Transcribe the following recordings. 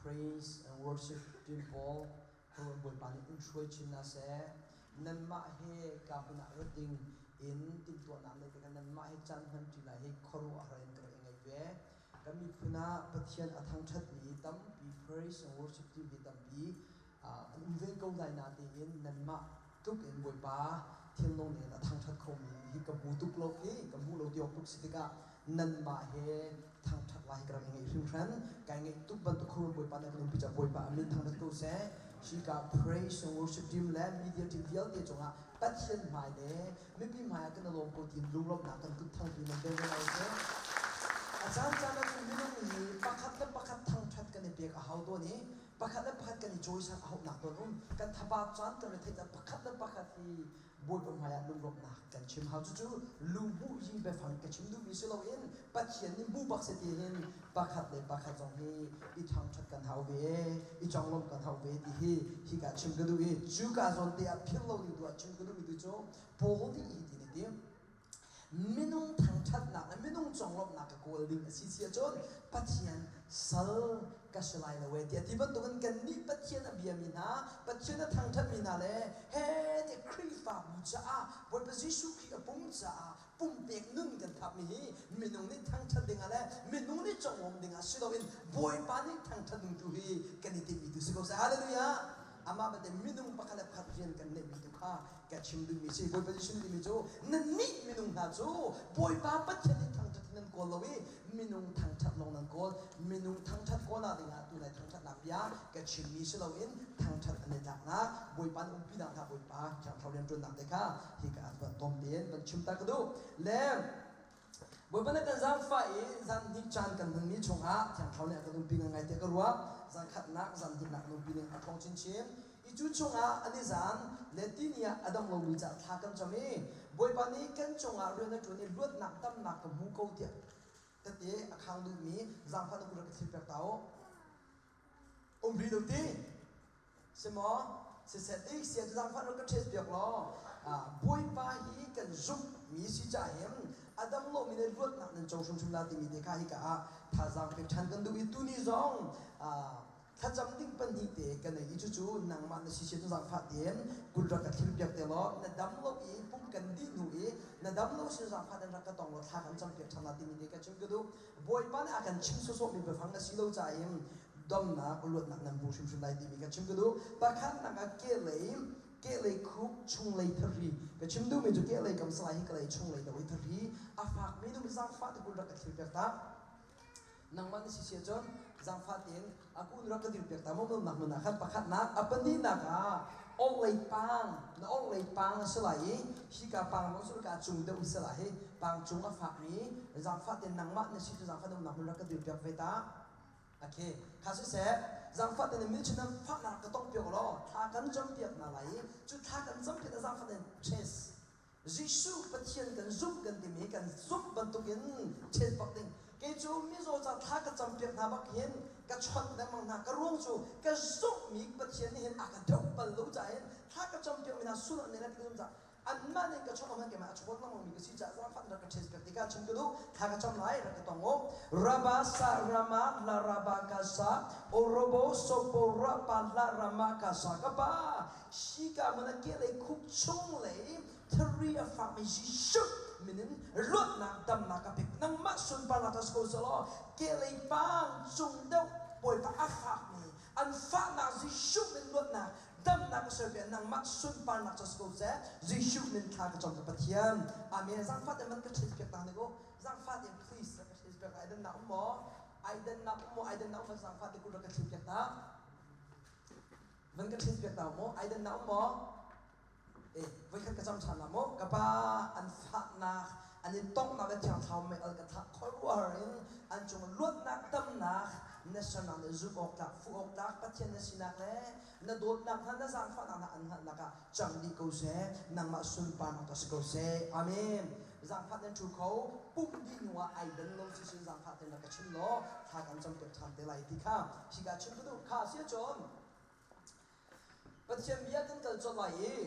Praise and worship team pawl khuaruah Bawipa nih in hruai chin hna seh. Nanmah he ka hmun ah rat ding in timhtuahnak neih tikah nanmah he caan hman ṭi lai hi khuaruahhar in ka rak i ngaih ve. Kan miphun ah Pathian a thangṭhatmi tampi praise and worship team hi tampi an um ve ko lai natein nanmah tluk in Bawipa thinlung nih a thangṭhat khomi hi ka hmu tuk lo khi ka hmu lo tiawk tuk si tikah nanmah he thangṭhat lai hi ka rak i ngaih hringhran. Kai ngaih tuk bantuk khuaruah Bawipa na kan umpi caah Bawipa a min thangṭhat ko seh. Hika praise and worship team le media team vialte cungah Pathian hmai le mipi hmai ah kan i lawm ko tiin lunglawmhnak kan kut thangpi nan bel ve lai seh. A caan caan ah cun minung hi pakhat le pakhat thangṭhat kan i pek a hau tawn i pakhat le pakhat kan i cawisan a hauhnak tawn um. Kan thabaak caan kan retheih caan pakhat le pakhat hi Bawipa hmaiah lunglawmhnak kan chim hau. Cucu luhmuh hi biafang ka chim duhmi si loin Pathian nih hmu bak si ti hin pakhat le pakhat zong hi i thangṭhat kan hau ve, i conglawmh kan hau ve ti hi hika chim ka duh i cuka zawn te ah philh lo ding tu ah chim ka duhmi tu cu Paul nih hi ti ti minung thangṭhatnak le minung conglawmhnak ka kawl ding a si si ahcun Pathian sal ka si lai lo ee tiah ti bantukin kannih Pathian a biami hna Pathian a thangṭhatmi hna le he tiah Khrihfabu caah Bawipa Jesuh Khrih a pum caah pumpek nun kan thapmi hi minung nih thangṭhat dingah le minung nih conglawmh dingah si loin Bawipa nih thangṭhat ding tu hi kan i timhmi tu si ko seh. Hallelujah! Amah belte minung pakhat le pakhat rian kan neihmi tu kha ka chim duhmi si. Bawipa Jesuh timi cu nannih minung hna cu Bawipa Pathian nih thangṭhat nan kawl lo i minung thangṭhat lawng nan kawl. Minung thangṭhat kawlnak dingah tunai thangṭhatnak bia ka chimmi si loin thangṭhat an i tlaknak Bawipa na umpinak hna Bawipa Thiang Thlarau rianṭuannak te kha hika ah van tom tein van chim ta ka duh. Le Bawipa nih kan zaangfah i zan hnih caan kan hmanmi chungah Thiang Thlarau nih a kan umpi ngai tiah ka ruah. Zan khatnak, zan hnihnak kan umpi ning a ṭhawng chinchin. I cu chungah an i zan le tini ah a dam lomi caah thla kan cam i Bawipa nih kan cungah rian a ṭuan i luatnak damnak ka hmu ko tiah tete a khang duhmi zaangfah na kut rak ka thil piak ta u. Um rih lo ti? Si maw? Siseh ik sia cu zaangfah rak ka ṭhes piak law Bawipa hi kan zumh mi si ca hin a dam lomi le luatnak nan co hrimhrim la timi te kha hika ah thazaang pek ṭhan kan duh i tuni zong thlacam ding pahnih te ka nei i cucu nangmah na si sia cu zaangfah tein kut rak ka thil piak te law na dam lo i pum kan dih hnu i na dam lo sin zaangfah ten rak ka tong law thla kan cam piak ṭhan la timi te ka chim ka duh. Bawipa nih a kan chim sawsawhmi biafang a si lo caah hin domnak luatnak nan hmu hrimhrim lai timi ka chim ka duh. Pakhatnak ah kehlei kehlei khuk chunglei thahri ka chim duhmi cu kehlei kam salai hi kalei chunglei do hi thahri a fakmi nu zaangfah te kun rak ka thlir piak ta. Nangmah na si si ahcun zaangfah tein a kun rak ka dir piak ta maw nak mun ah khan pakhatnak a pahnihnak ah orhlei pang na orhlei pang a si lai i hika pang lawng cu ka cung deuh si lai hi pang cung a fakmi zaangfah tein nangmah na si cu zaangfah na umnak mun rak ka dir piak ve ta. Okay, kha siseh zaangfah tein min chin fahnak ka tong piak law thla kan cam piak hna lai i cu thla kan cam piak na zaangfah tein chase Jesuh Pathian kan zumh kan timi kan zumh bantukin ṭhen bak ding. Kei cu mizaw ca thla ka campiak hna bak hin ka chawnh lengmang hna. Ka ruang cu ka zumhmi Pathian nih hin a ka doh bal lo caah hin thla ka campiak mi hna sul an nei lai ti ka zumh caah anmah nih ka chawnh hman keimah a chawn lengmang mi ka si caah zaangfah rak ka ṭhen piak ti ka chim ka duh. Thla ka cam lai rak ka tong u. Raba sa rama la raba ka sa orobo sopo ra pa la rama ka sa ka pa Hika hmun ah kehlei khuk chung lei thari a fakmi Jesuh min in luatnak damnak ka pek. Nangmah sunparnak ta si ko selaw kehlei pang cung deuh Bawipa a fakmi an fahnak Jesuh min luatnak damnak ka serpiak nangmah sunparnak ca si ko seh Jesuh min thla ka cam ka Pathian. Amen. Zaangfah tein van ka ṭhen piak ta nik u. Zaangfah tein please rak ka ṭhen piak. Ai dannak um maw? Ai dannak um maw? Ai dannak um maw? Zaangfah te kut rak ka thlir piak ta. Van ka ṭhen piak ta maw? Ai dan na um maw? Eh, voikhat ka cam ṭhan la maw? Ka pa an fahnak, an i tonghnak le thiang thlarau mei al ka thlah khuaruahhar in an cung luatnak damnak na sernak le zumh awk tlak, fuh awk tlak Pathian na sinak le na dawtnak hna na zaangfahnak hna an hngalhnak ah cang dih ko seh. Nangmah sunparnak ta si ko seh. Amen. Zaangfah nan ṭhu kho, pumh dih hnu ah ai dan lo si sin zaangfah ten rak ka chim law thla kan cam piak ṭhan te lai ti kha hika chim ka duh. Kha si cun Pathian bia kan kal colh lai i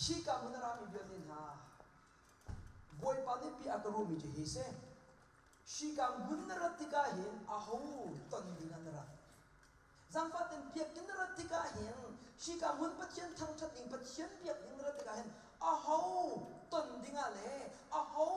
hika hmun a rami vialte hna Bawipa nih bia a ka ruhmi cu hi si. Hika hmun na rat tikah hin aho ton ding ah na rat? Zaangfah ten biakinn na rat tikah hin hika hmun Pathian thangṭhat ding Pathian biak ding na rat tikah hin aho ton dingah le aho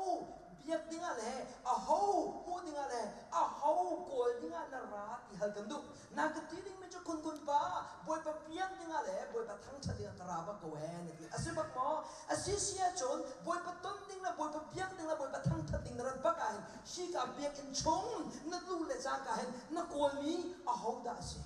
biak dingah le aho hmuh dingah le aho kawl dingah na ra ti hal kan duh. Na ka ti dingmi cu khunkhun pa Bawipa biak dingah le Bawipa thangṭhat dingah ka ra bak ko ee na ti. A si bak maw? A si si ahcun Bawipa ton ding le Bawipa biak ding le Bawipa thangṭhat ding na rat bak ahhin hika biakinn chung na luh le cangka hin na kawlmi ahodah a si?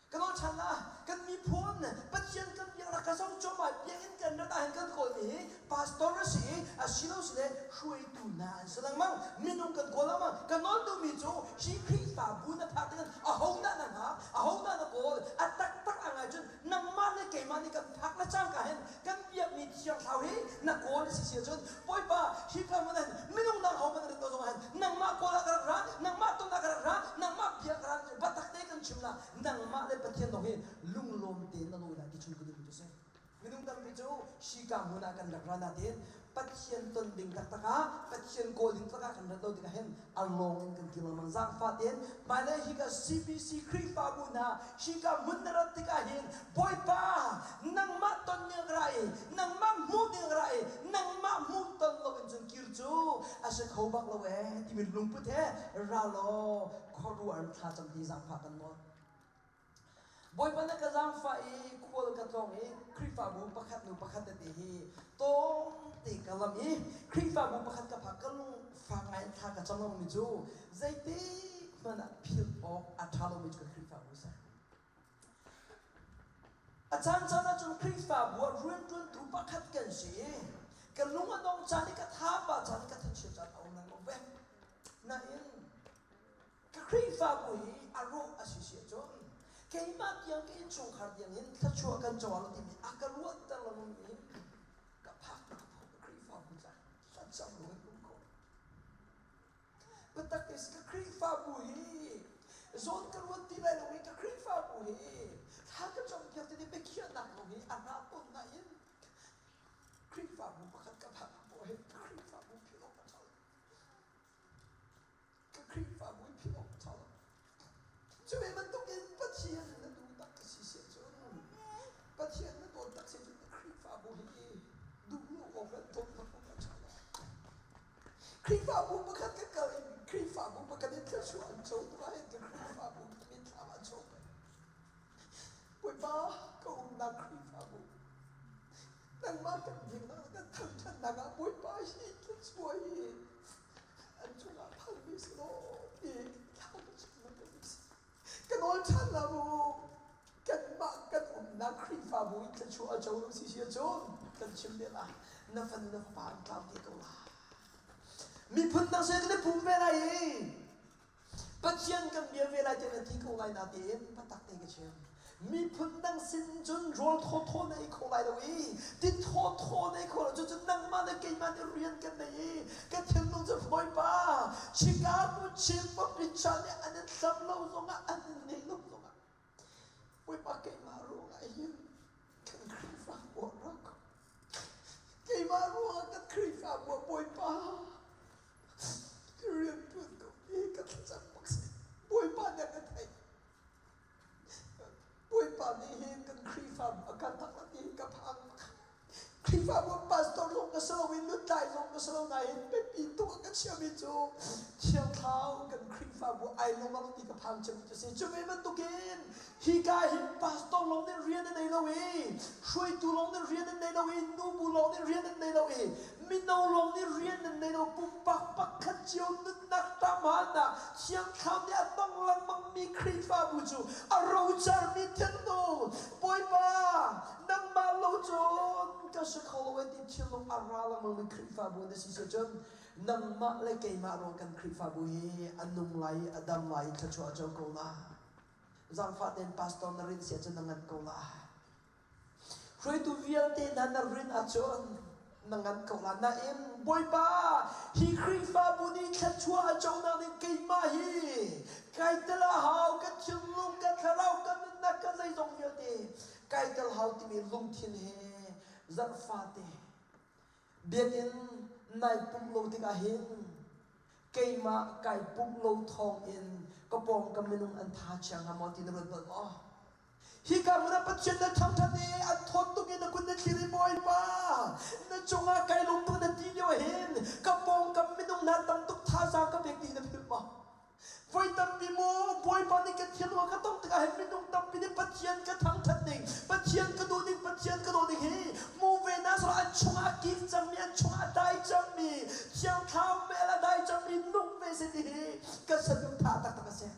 Ka nawl ṭhan la, kan miphun Pathian kan biaknak ka zoh cuahmah biakinn kan rat ahhin kan kawlmi hi pastor a si i a si lo si le hruaitu hna an si lengmang. Minung kan kawl lengmang. Ka nawl duhmi cu hi Khrihfabu na phak tikhin ahodah na hngak, ahodah na kawl, a taktak a ngai cun nangmah le keimah nih kan phak le cangka hin kan biakmi Thiang Thlarau hi na kawl a si si ahcun Bawipa hi ka hmun hin minung dang ho hmanh rat lo zong hin nangmah kawl ah ka rak ra, nangmah ton ah ka rak ra, nangmah bia ka ra biatak te kan chim la, nangmah le Pathian lawng hi lunglawm tein na lawi lai ti chung ka duhmi cu a si. Minung tampi cu hika hmun ah kan rak ra nain Pathian ton ding taktak ah Pathian kawl ding taktak ah kan rat lo tikah hin a lawng in kan kir lengmang. Zaangfah tein hmailei hika CBC Khrihfabu hna hika hmun na rat tikah hin Bawipa nangmah ton ding ka ra i nangmah hmuh ding ka ra i nangmah hmuh ton lo in cun kir cu a si kho bak lo ee timi lungput he ra law khuaruah in thlacam ti zaangfah kan nawl. Bawipa na ka zaangfah i khual ka tlawng i Khrihfabu pakhat hnu pakhat tete hi tlawmte ka lam i Khrihfabu pakhat ka phak ka lung fak ngai in thla ka cam lomi cu zeitik hmanh ah philh awk a ṭha lomi cu ka Khrihfabu a si. A caancaan ahcun Khrihfabu ah rianṭuantu pakhat kan si i ka lung a dong caan i ka thapa caan i ka thachiat caan a um lengmang ve. Nain Ka Khrihfabu hi a rawh a si si ahcun keimah tiang ka innchungkhar tiang hin thluachuah kan co lo timi a ka ruahter lengmang i ka phaknak paoh ka Khrihfabu caah thlacam lo in um ko. Biatak te si ka Khrihfabu hi zawn ka ruat ti lai lo i ka Khrihfabu hi thla ka campiak ti biakhiahnak lawng hi a ra tawn nain Khrihfabu pakhat ka phaknak paoh hin ka Khrihfabu philh awk a ṭha lo. Ka Khrihfabu i philh awk a ṭha lo. Cu ve bantukin Pathian na duh tak ka si si ahcun Pathian na dawt tak si ahcun na Khrihfabu hi duh lo awk le dawt lo awk a ṭha lo. Khrihfabu pakhat ka kal i Khrihfabu pakhat in thluachuah an co tu ahhin ka Khrihfabu hi mitthlam ah chuak peng. Bawipa ka umnak Khrihfabu nangmah kan biaknak le kan thangṭhatnak ah Bawipa hi thluachuah hi an cungah phalmi si law ti thla ka chimnak ka si. Ka nawl ṭhan la mu. Kanmah kan umnak Khrihfabu in thluachuah a co lo si si ahcun kan chim ve la. Na fanu na fapa an tlau te ko la. Miphun dang sin kan i pum ve lai i Pathian kan bia ve lai tiah na ti ko lai natein biatak te ka chim. Miphun dang sin cun rawl thawthaw na ei kho lai lo i ti thawthaw na ei kho lo cucun nangmah le keimah nih rian kan nei i ka thinlung cu Bawipa Chicago Chin Pawpicha nih an in hlam lo zongah an in ngeih lo zongah Bawipa keimah ruangah hin kan Khrihfabu ah ra ko. Keimah ruangah kan Khrihfabu ah Bawipa rian ṭuan ko hi ka thlacam bak si. Bawipa nih a ka theih. Bawipa nih hin kan Khrihfabu a kan thak ti ka phang. Khrihfabu pastor zong ka si lo i lutlai zong ka si lo nain biapi tuk a ka chiami cu Thiang Thlarau kan Khrihfabu ai lawm lo ti ka phang cemmi cu si. Cu ve bantukin hika hin pastor lawng nih rian an nei lo i hruaitu lawng nih rian an nei lo i nubu lawng nih rian an nei lo i mino lawng nih rian nan nei lo pumpak pakhat cio nunnak ṭamhalnak Thiang Thlarau nih a tong lengmangmi Khrihfabu cu a rocarmi thinlung Bawipa nangmah lo cun ka si kho lo e ti thinlung a ra lengmangmi Khrihfabu na si si cun nangmah le keimah ruang kan Khrihfabu hi a nung lai i a dam lai i thluachuah a co ko la. Zaangfah tein pastor na rin si ahcun na ngan ko la. Hruaitu vialte hna na rin ahcun na ngan ko la. Nain Bawipa, hi Khrihfabu nih thluachuah a conak ning keimah hi kai tel a hau, ka thinlung, ka thlarau, ka nunnak, ka zeizong vialte kai tel hau timi lungthin he zarhfate biakinn nai pumh lo tikah hin Keimah kai pumh lo thawngin ka pawngkam minung an tha chia hnga maw ti na ruat bal maw? Hika hmun ah Pathian na thangṭhat i an thawt tuk i na kut na thlir i Bawipa, na cungah kai lawm tuk na ti lio hin ka pawngkam minung hna tam tuk thazaang ka pek ti na philh maw? Voi tampi maw Bawipa nih ka thil a ka tong tikah hin minung tampi nih Pathian ka thangṭhat ning, Pathian ka duh ning, Pathian ka dawt ning hi hmu ve hna sawh an chungah a kik cangmi, an chungah a dai cangmi, Thiang Thlarau mel a dai cangmi nung ve seh ti hi ka saduhthah taktak a si.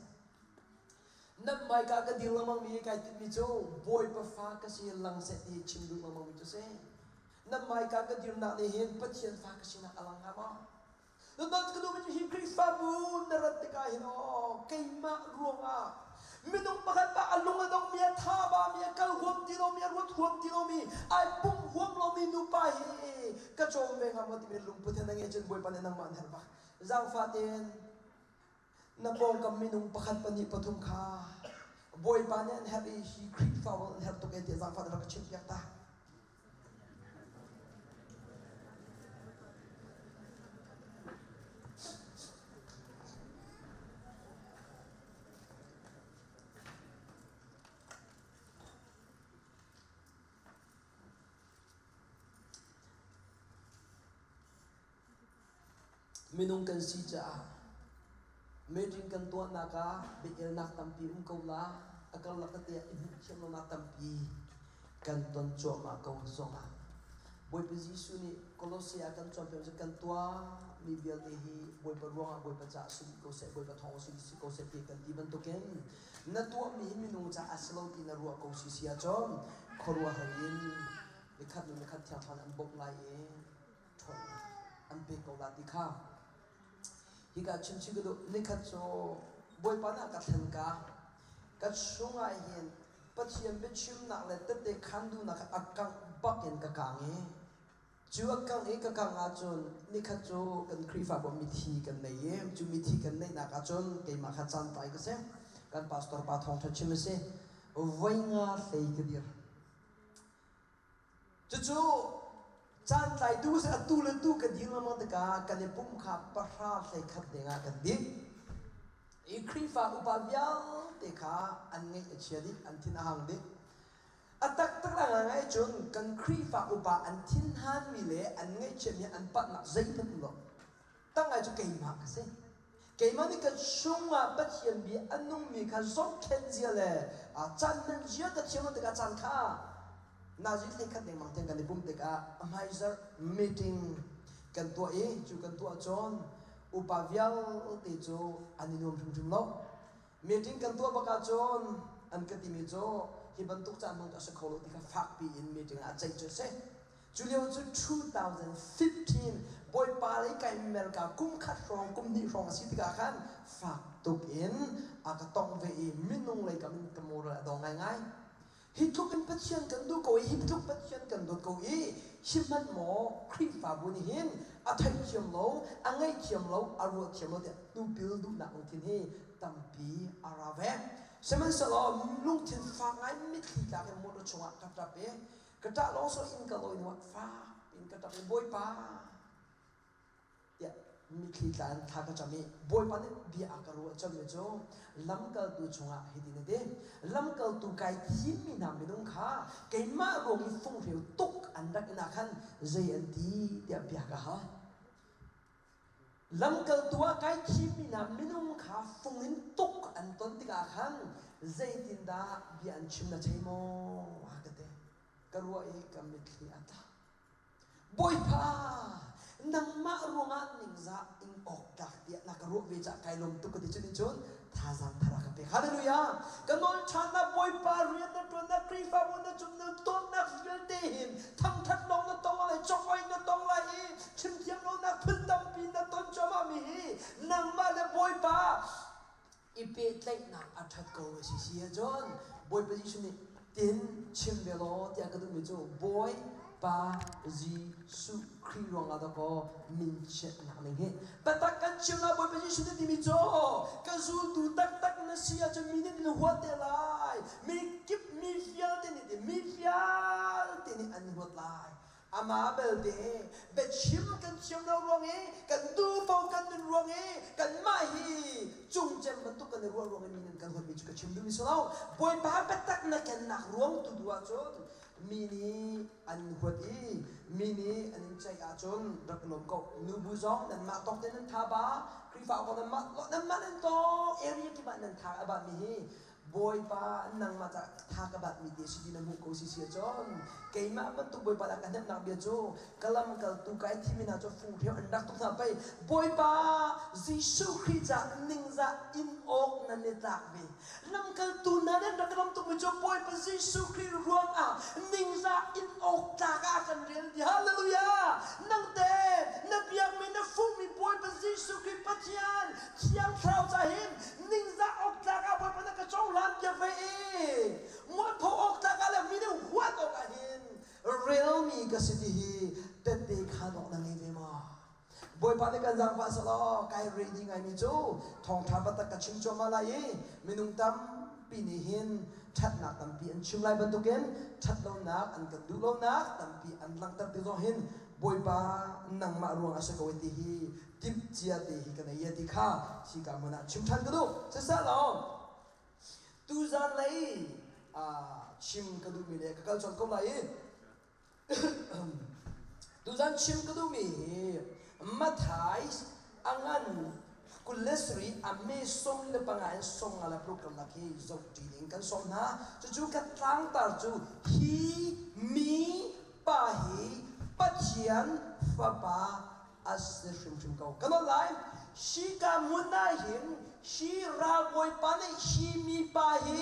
Nan hmaika ka dir lengmangmi kai tinhmi cu Bawipa fa ka si lang seh ti hi chim duh lengmangmi cu si. Nan hmaika ka dirnak nih hin Pathian fa ka sinak a lang hnga maw? Nan ka duhmi cu hi Khrihfabu na rat tikah hin aw keimah ruangah minung pakhat pa a lung a dongmi a thabami a kal huam ti lomi a ruat huam ti lomi ai pum huam lomi nupa hi ka cawm ve hnga maw timi lungput he na ngeih cun Bawipa nih nangmah an herh bak. Zaangfah tein na pawngkam minung pakhat pahnih pathum kha Bawipa nih an herh i hi Khrihfabu an herh tuk e tiah zaangfah tein rak ka chimhpiak ta. Minung kan si caah meeting kan tuahnak ah biaelnak tampi um ko la, a karlak tete ah i hmuh thiam lonak tampi kan ton cuahmah ko zongah Bawipa Jesuh nih Kolose ah kan cawnpiak cu kan tuahmi vialte hi Bawipa ruangah Bawipa caah si dih ko seh, Bawipa thawng si dih si ko seh ti kan ti bantukin na tuahmi hi minung caah a si lo ti na ruah ko si si ahcun khuaruahhar in nikhat hnu nikhat Thiang Thlarau nih an bawmh lai i ṭhawnnak an pek ko la ti kha hika chimchih ka duh. Nikhat cu Bawipa nih a ka thlen ka ka chungah hin Pathian biachimnak le tette khan duhnak a kangh bak in ka kang i cu a kangh i ka kangh ahcun nikhat cu kan Khrihfabu mithi kan nei i cu mithi kan neihnak ahcun keimah kha caan tlai ka si. Kan pastor pa thawngṭha chim a si. Voi nga hlei ka dir. Cucu caan tlaitu si atu le tu ka dir lengmang tikah kan i pumh kha pahra 11 dengah kan dih. I Khrihfa upa vialte kha an ngaih a chia dih, an thin a hang dih. A taktak la ngaingai cun kan Khrihfa upa an thinhanmi le an ngaihchiatmi an palhnak zeihmanh um lo. Tak ngai cu keimah ka si. Keimah nih ka chungah Pathian bia a nungmi kha zohkhenh zia le caan hman zia ka thiam lo tikah caan kha nazi 11 lengmang tiang kan i pumh tikah a hmaizarh meeting kan tuah i cu kan tuah cun upa vialte cu an i nuam hrimhrim lo. Meeting kan tuah bak ahcun an ka timi cu hi bantuk caan hmang cu a si kho lo ti kha fakpi in meeting ah ceih cu a si. Cu lio cu 2015 Bawipa lei kai mer ka kum khat hrawng kum hnih hrawng a si tikah khan fak tuk in a ka tongh ve i minung lei kam in ka moral a dong ngaingai. Hi tluk in Pathian kan duh ko i hi tluk Pathian kan dawt ko i hi hmanh maw Khrihfabu nih hin a theihthiam lo, a ngaihthiam lo, a ruahthiam lo tiah tupil duhnak lungthin hi tampi a ra ve. Sihmanhsehlaw lungthin fak ngai mitthli tlak in motor chungah ka ṭap i Ka ṭah lawng so inn ka lawi hnuah fak in ka ṭap i Bawipa tiah mitthli tla in thla ka cam i Bawipa nih bia a ka ruah colhmi cu lamkaltu chungah hitin a ti lamkaltu kai thimmi hna minung kha keimah ruang i funghreu tuk an rak in ah khan zei an ti tiah bia ka hal. Lamkaltu ah kai thimmi hna minung kha fung in tuk an ton tikah khan zeitindah bia an chim na thei maw? A ka ti. Ka ruah i ka mitthli a tla. Bawipa, nangmah ruangah ningzah in awk tlak tiah na ka ruah ve caah kai lawm tuk ka ti cu nih cun thazaang thar a ka pek. Hallelujah! Ka nawl ṭhannak Bawipa rian na ṭuannak Khrihfabu na cung na dawtnak vialte hin thangṭhat lawng na tong lai, cawk-oi na tong lai i chimthiam lonak phun tampi na ton cuahmah mi hi nangmah le Bawipa i pehtlaihnak a ṭhat ko a si si ahcun Bawipa Jesuh nih tin chim ve law tiah ka duhmi cu Bawipa Jesuh Khrih ruangah dakaw minchiatnak ning hi taktak kan chim lai Bawipa Jesuh nih timi cu ka zultu taktak na si ahcun mi nih an huat te lai mi kip mi vialte nih mi vialte nih an huat lai Amah belte biachim kan thiam lo ruang i kan duhpo kan nun ruang i ka chim duhmi si lo. Bawipa biatak na kennak ruang tu tu ahcun mi nih an huat i mi nih an in ceih ahcun rak i lawm ko. Nubu zong nanmah tawk te nan tha ba, Khrihfa upa nanmah nanmah nan tawk area kip ah nan tha a batmi hi Bawipa nangmah ca tha ka batmi te si ti na hmuh ko si si ahcun keimah bantuk Bawipa dah ka hnemhnak bia cu ka lamkaltu kai thimi hna cu funghreu an rak tuk hna pei Bawipa Jesuh Khrih ca ningzah in awk nan i tlak ve lamkaltu hna nih an rak lam tukmi cu Bawipa Jesuh Khrih ruangah ningzah in awk tlak ah kan rel di hallelujah nangte na biakmi na fuhmi Bawipa Jesuh Khrih Pathian Thiang Thlarau ca hin ningzah awk tlak ah Bawipa na ka cohlan piak ve i mualpho awk tlak ah le mi nih huat awk ah hin relmi ka si ti hi tette khaan awk na ngei ve maw? Bawipa nih kan zaangfah selaw kai ready ngaimi cu thawngṭha biatak ka chim cuahmah lai i minung tampi nih hin ṭhatnak tampi an chim lai bantukin ṭhatlonak an kan duh lonak tampi an langhter ti zong hin Bawipa nangmah ruang a si ko ti hi timhcia te hi ka nei ti kha hika hmun ah chim ṭhan ka duh. Siseh law tuzan lei chim ka duhmi le ka kal colh ko lai i Tuzan chim ka duhmi hi Matthai a ngan 27 a me 15 in 56 karlak hi zohṭi ding kan sawm hna. Cucu ka tlangtar cu hi mi pa hi Pathian Fapa a si hrimhrim ko. Ka nawl lai. Hi ka hmun ah hin hi ralbawipa nih hi mipa hi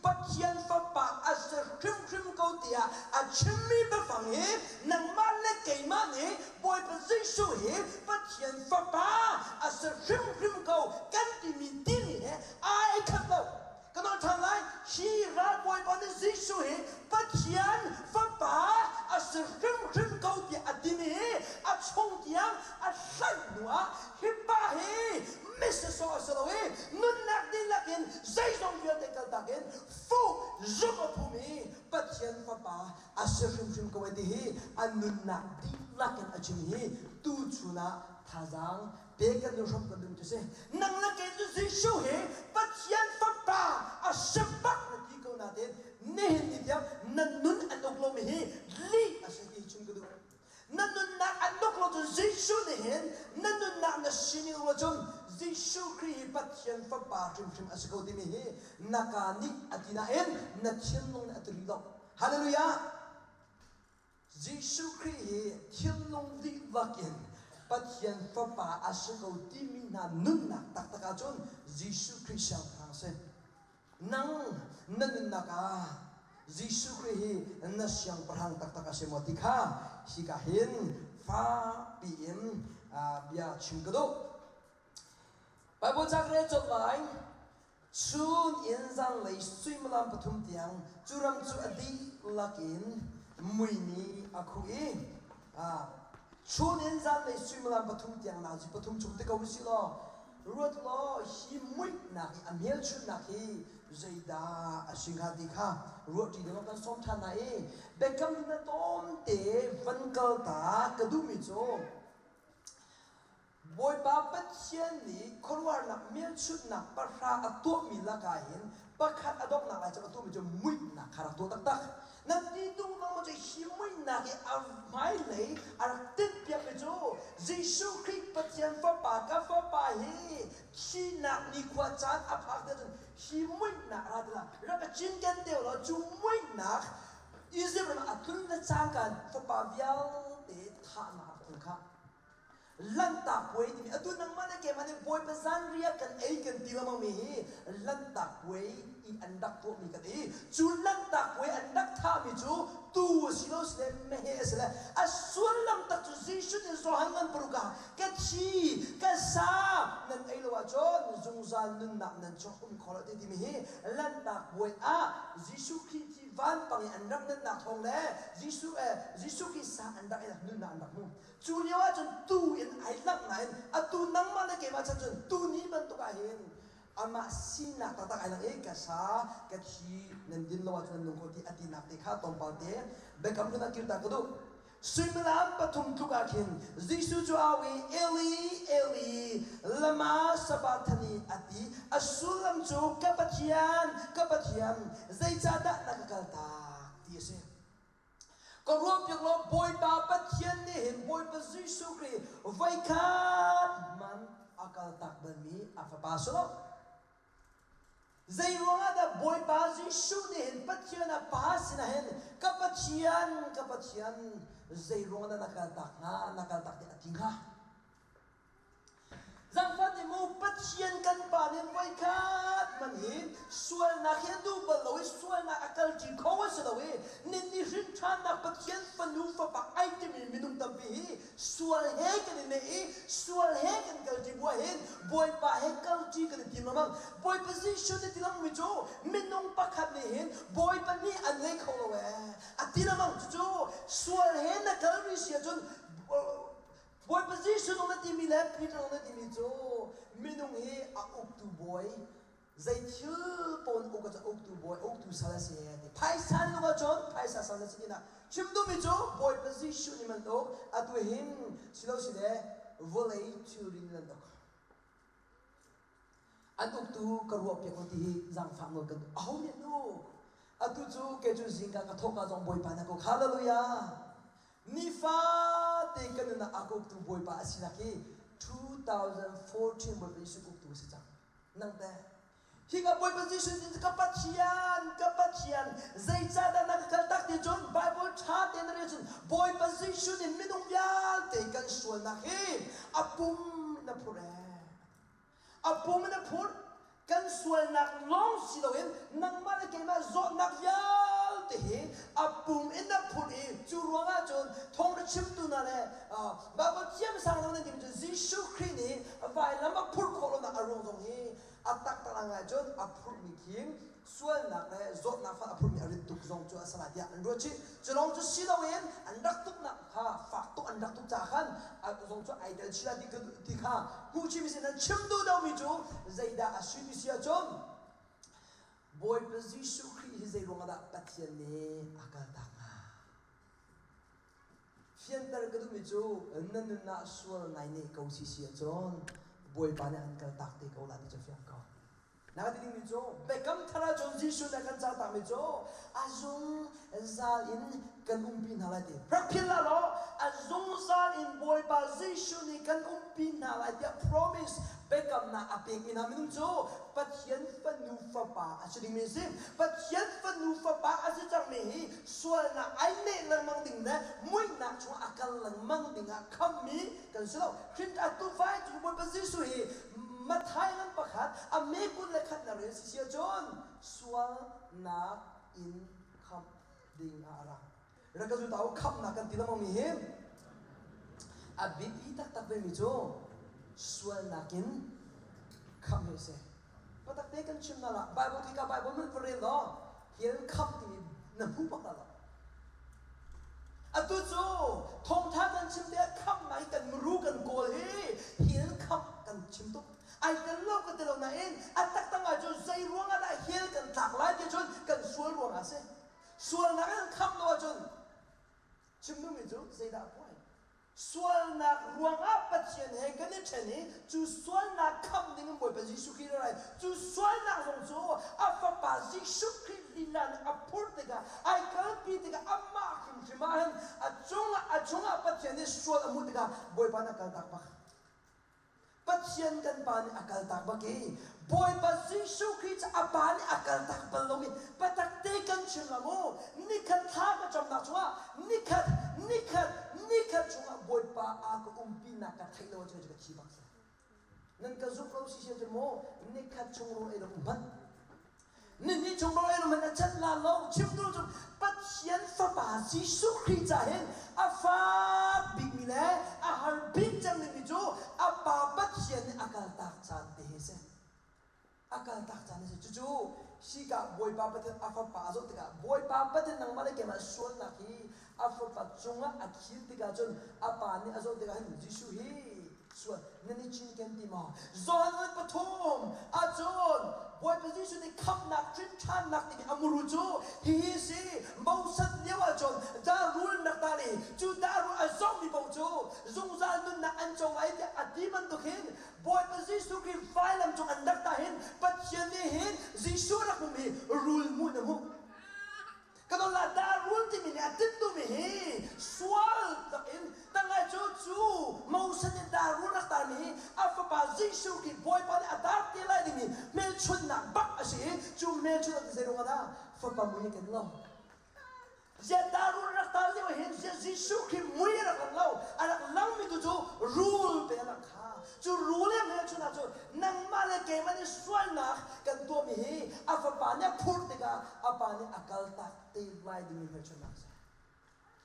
Pathian Fapa a si hrimhrim ko tiah a chimmi biafang hi nangmah le keimah nih Bawipa Jesuh hi Pathian Fapa a si hrimhrim ko kan timi timi he ai khat lo. Ka nawl ṭhan lai. Hi ralbawipa nih Jesuh hi Pathian Fapa a si hrimhrim ko tiah a timi hi a chung tiang a hlanh hnuah hi pa hi misasawh a si lo i nunnak dihlak in zeizong vialte kaltak in fuh zumh a phumi Pathian Fapa a si hrimhrim ko ai ti hi a nunnak dihlak in a chim hi tuchun ah thazaang pe kan duh hram kan duh cu si nang le kei cu Jesuh hi Pathian Fapa a si bak na ti ko nain nihin ni tiang na nun an uk lomi hi lih a si ti chim ka duh na nunnak an uk lo cun Jesuh nih hin na nunnak na sining lo cun Jesuh Khrih hi Pathian Fapa hrimhrim a si ko timi hi na ka nih a ti nain na thinlung nih a ti rih lo hallelujah Jesuh Khrih hi thinlung dihlak in Pathian Fapa a si ko timi hna nunnak taktak ahcun Jesuh Khrih siangpahrang a si. Nang na nunnak ah Jesuh Khrih hi na siangpahrang taktak a si maw ti kha hika hin fakpi in bia chim ka duh. Bible ca ka rel colh lai. Chun in zanlei suimilam pathum tiang cu ram cu a dihlak in mui nih a khuh i chun in zanlei suimilam pathum tiang nazi pathum chung ti ko usih law ruat law hi muihnak i a hmelchunhnak hi zeidah a si hnga ti kha ruahṭi ding kan sawm ṭhan hna i biakam na tlawmte van kal ta ka duhmi cu Bawipa Pathian nih khuaruahnak hmelchunhnak pahra a tuahmi lakah hin pakhat a donghnak lai cu a tuahmi cu muihnak kha rak tuah taktak. Nan ti tung lo maw cu hi muihnak i a hmailei a rak tinhpiakmi cu Jesuh Khrih Pathian Fapa ka Fapa hi thihnak nikhua caan a phak te cun hi muihnak ra ti la rak i cinken te law cu muihnak Izipt ram ah a tlun le cangka fapa vialte thahnak rak tlung khah. Lanhtak puai timi atu nangmah le keimah nih Bawipa zanriah kan ei kan ti lengmangmi hi Lanhtak puai i an rak tuahmi kan ei. Cu Lanhtak puai an rak thahmi cu tuu a si lo si le meheh a si le a sullam tak cu Jesuh nih Johan ngan paruk ah ka thi ka sa nan ei lo ahcun zungzal nunnak nan chung um kho lo ti timi hi Lanhtak puai ah Jesuh Khrih thi vanpang i an rak nunnak thawng le Jesuh eh Jesuh Khrih sa an rak ei nunnak an rak hmu. Cu lio ahcun tuu in ai langh nain atu nangmah le keimah chan cun tuni bantuk ah hin amah sinak taktak ai lang i ka sa ka thi nan din lo ahcun nan nung ko ti a tinak te kha tlawmpal te biakam hlun ah kirter ka duh. Suimilam pathum tluk ah khin Jesuh cu au i Eli, Eli, lama sabachthani a ti. A sullam cu ka Pathian, ka Pathian, zeicahdah na ka kaltak ti a si. Ka ruahpiak law Bawipa Pathian nih hin Bawipa Jesuh Khrih voikhat hmanh a kaltak balmi a fapa si lo. Zeiruangah dah Bawipa Jesuh nih hin Pathian a Pa sinah hin ka Pathian, ka Pathian, zeiruangah dah na kaltak hnga, na kaltak tiah a ti hnga? Zangfah te mu Pathian kan Pa nih voikhat hmanh hi sualnak hi a duh bal lo i sualnak a kalṭi kho a si lo i nin nih hrin ṭhannak Pathian fanu fapa ai timi minung tampi hi Sual he kan i neh i sual he kan kalṭi bu ahhin Bawipa he kalṭi kan i tim lengmang. Bawipa Jesuh nih ti lengmangmi cu minung pakhat nih hin Bawipa nih an ngei kho lo ee a ti lengmang. Cucu sual he na kal rih si ahcun Bawipa Jesuh zong na timi le Peter zong na timi cu minung hi a uktu bawi zei thil pawn uk ah uktu bawi uktu sal a si ti phaisa nih uk ahcun phaisa sal na si tinak chim duhmi cu bawipa Jesuh nih man uk atu hin silo si le vawlei thilri nih nan uk an uktu ka ruah piak lo ti hi zaangfah nawl kan aho nih an uk atu cu kei cu zingka ka thawhka zong bawipa na ko hallelujah nifate kan nun ah a ka uktu bawipa a sinak hi 2014 bawipa Jesuh uktu a si cang Nang teh? Hika Bawipa Jesuh nih ka Pathian, ka Pathian, zeicahdah na ka kaltak ti cun Bible ṭha tein na rel cun Bawipa Jesuh nih minung vialte kan sualnak hi a pum in a phurh ee. A pum in a phurh. Kan sualnak lawng si loin nangmah le keimah zawtnak vialte hi a pum in a phurh i cu ruangah cun thawngṭha chimtu hna le Bible thiamsang hna nih cun Jesuh Khrih nih vailam a phurh khawh lonak a ruang zong hi a taktak a ngai cun a phurhmi khi sualnak le zawtnak fa a phurhmi a rit tuk zong cu a si lai tiah an ruah chih. Cu lawng cu si loin an rak tuknak kha fak tuk an rak tuk caah khan zong cu ai tel chih lai ti kha hmuh chihmi sin an chim duh deuhmi cu zeidah a si ti si ahcun Bawipa Jesuh Khrih hi zei ruangah dah Pathian nih a kaltak hnga? Fianter ka duhmi cu na nun ah sual nai neh ko si si ahcun Bawipa nih an kaltak te ko la ti cu fiang ko. Na ka ti dingmi cu Biakam thar ahcun Jesuh nih a kan cahtakmi cu a zungzal in kan umpi hna lai ti. Rak philh hlah law a zungzal in Bawipa Jesuh nih kan umpi hna lai tiah promise biakamnak a pekmi hna minung cu Pathian fanu fapa a si dingmi a si. Pathian fanu fapa a si cangmi hi sualnak ai neh lengmang ding le muihnak chungah a kal lengmang dingah khammi kan si lo. Hrin a tufa cu Bawipa Jesuh hi Matthai ngan pakhat a me 21 na rel si si ahcun sualnak in khamh ding ah a ra. Rak ka zul ta u khamhnak kan ti lengmang mi hi a biapi taktak vemi cu sualnak in khamh hi a si. Patak te kan chim na la Bible khi ka Bible man va rel law hian khamh timi na hmu bak la lo. Atu cu thawngtha kan chim te khamh nai kan muru kan kawl hi hian khamh kan chim tuk. Ai tel lo ka ti lo nain a taktak ah cun zei ruangah dah hell kan tlak lai ti cun kan sual ruangah a si. Sualnak in khamh lo ahcun chim duhmi cu zeidah a puai? Sualnak ruangah Pathian he kan i ṭhen i cu sualnak khamh ding in Bawipa Jesuh Khrih a ra i cu sualnak zong cu a Fapa Jesuh Khrih lila nih a phurh tikah ai kalpi tikah amah hrimhrim ah hin a cungah a chungah Pathian nih sual a hmuh tikah Bawipa nih a kaltak bak. Pathian kan Pa nih a kaltak bak i Bawipa Jesuh Khrih cu a Pa nih a kaltak bal lomi patak te kan chim la mu nikhat thla ka camnak chungah nikhat nikhat nikhat chungah Bawipa a ka umpinak ka theih lo ahcun ka thi bak si nan ka zumh lo si si ahcun maw nikhat chung rawl ei lo um hmanh Nihnih chung rawl ei hmanh a cat la lo. Chim duh cu Pathian Fapa Jesuh Khrih ca hin a fak bikmi le a har bik cem dingmi cu a Pa Pathian nih a kaltak caan te hi a si. A kaltak caan a si. Cucu hika Bawipa Pathian a Fapa a zoh tikah Bawipa Pathian nangmah le keimah sualnak hi a Fapa cungah a khil tikah cun a Pa nih a zoh tikah hin Jesuh hi sual nan i cinken ti maw? Johan 3 ahcun. Bawipa Jesuh nih khamhnak ṭhinṭhannak timi a muru cu hihi si. Moses lio ahcun darul nak dah le cu darul a zawngmi paoh cu zungzal nunnak an co lai tiah a ti bantuk hin Bawipa Jesuh Khrih vailam cung an rak tah hin Pathian nih hin Jesuh rak hmuhmi rul hmuh in a hmuh. Ka don la darul timi nih a timhtuhmi hi sual takin tangai cu cu Moses nih darul rak tarmi hi a fapa Jesuh Khrih Bawipa nih a dar te lai dingmi hmelchunhnak bak a si i cu hmelchunhnak cu zei ruangah dah fapa mui a ken lo. Ziah darul rak tar lio hin ziah Jesuh Khrih mui a rak lang lo a rak langmi tu cu rul pe a lang kha cu rul he hmelchunhnak cu nangmah le keimah nih sualnak kan tuahmi hi a fapa nih a phurh tikah a pa nih a kaltak te lai dingmi hmelchunhnak a si.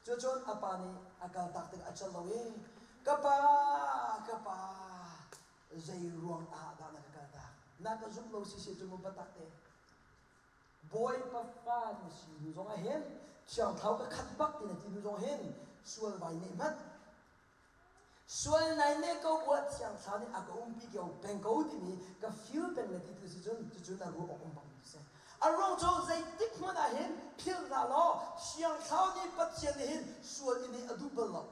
Cucun a pa nih a kaltak tikah a cal lo i ka pa ka pa zei ruang ah dah na ka kaltak na ka zumh lo si si cu mu biatak te Bawipa fa na si hnu zong ah hin thiang thlarau ka khat bak ti na ti hnu zong hin sual vai neh hmanh Sual nai ne ko buah Thiang Thlarau nih a ka umpi ko peng ko timi ka feel peng le ti tu si cun cucu na ruah awk um bak mi si. A ruang cu zeitik hmanh ah hin philh hna law Thiang Thlarau nih Pathian nih hin sual i nih a duh bal lo.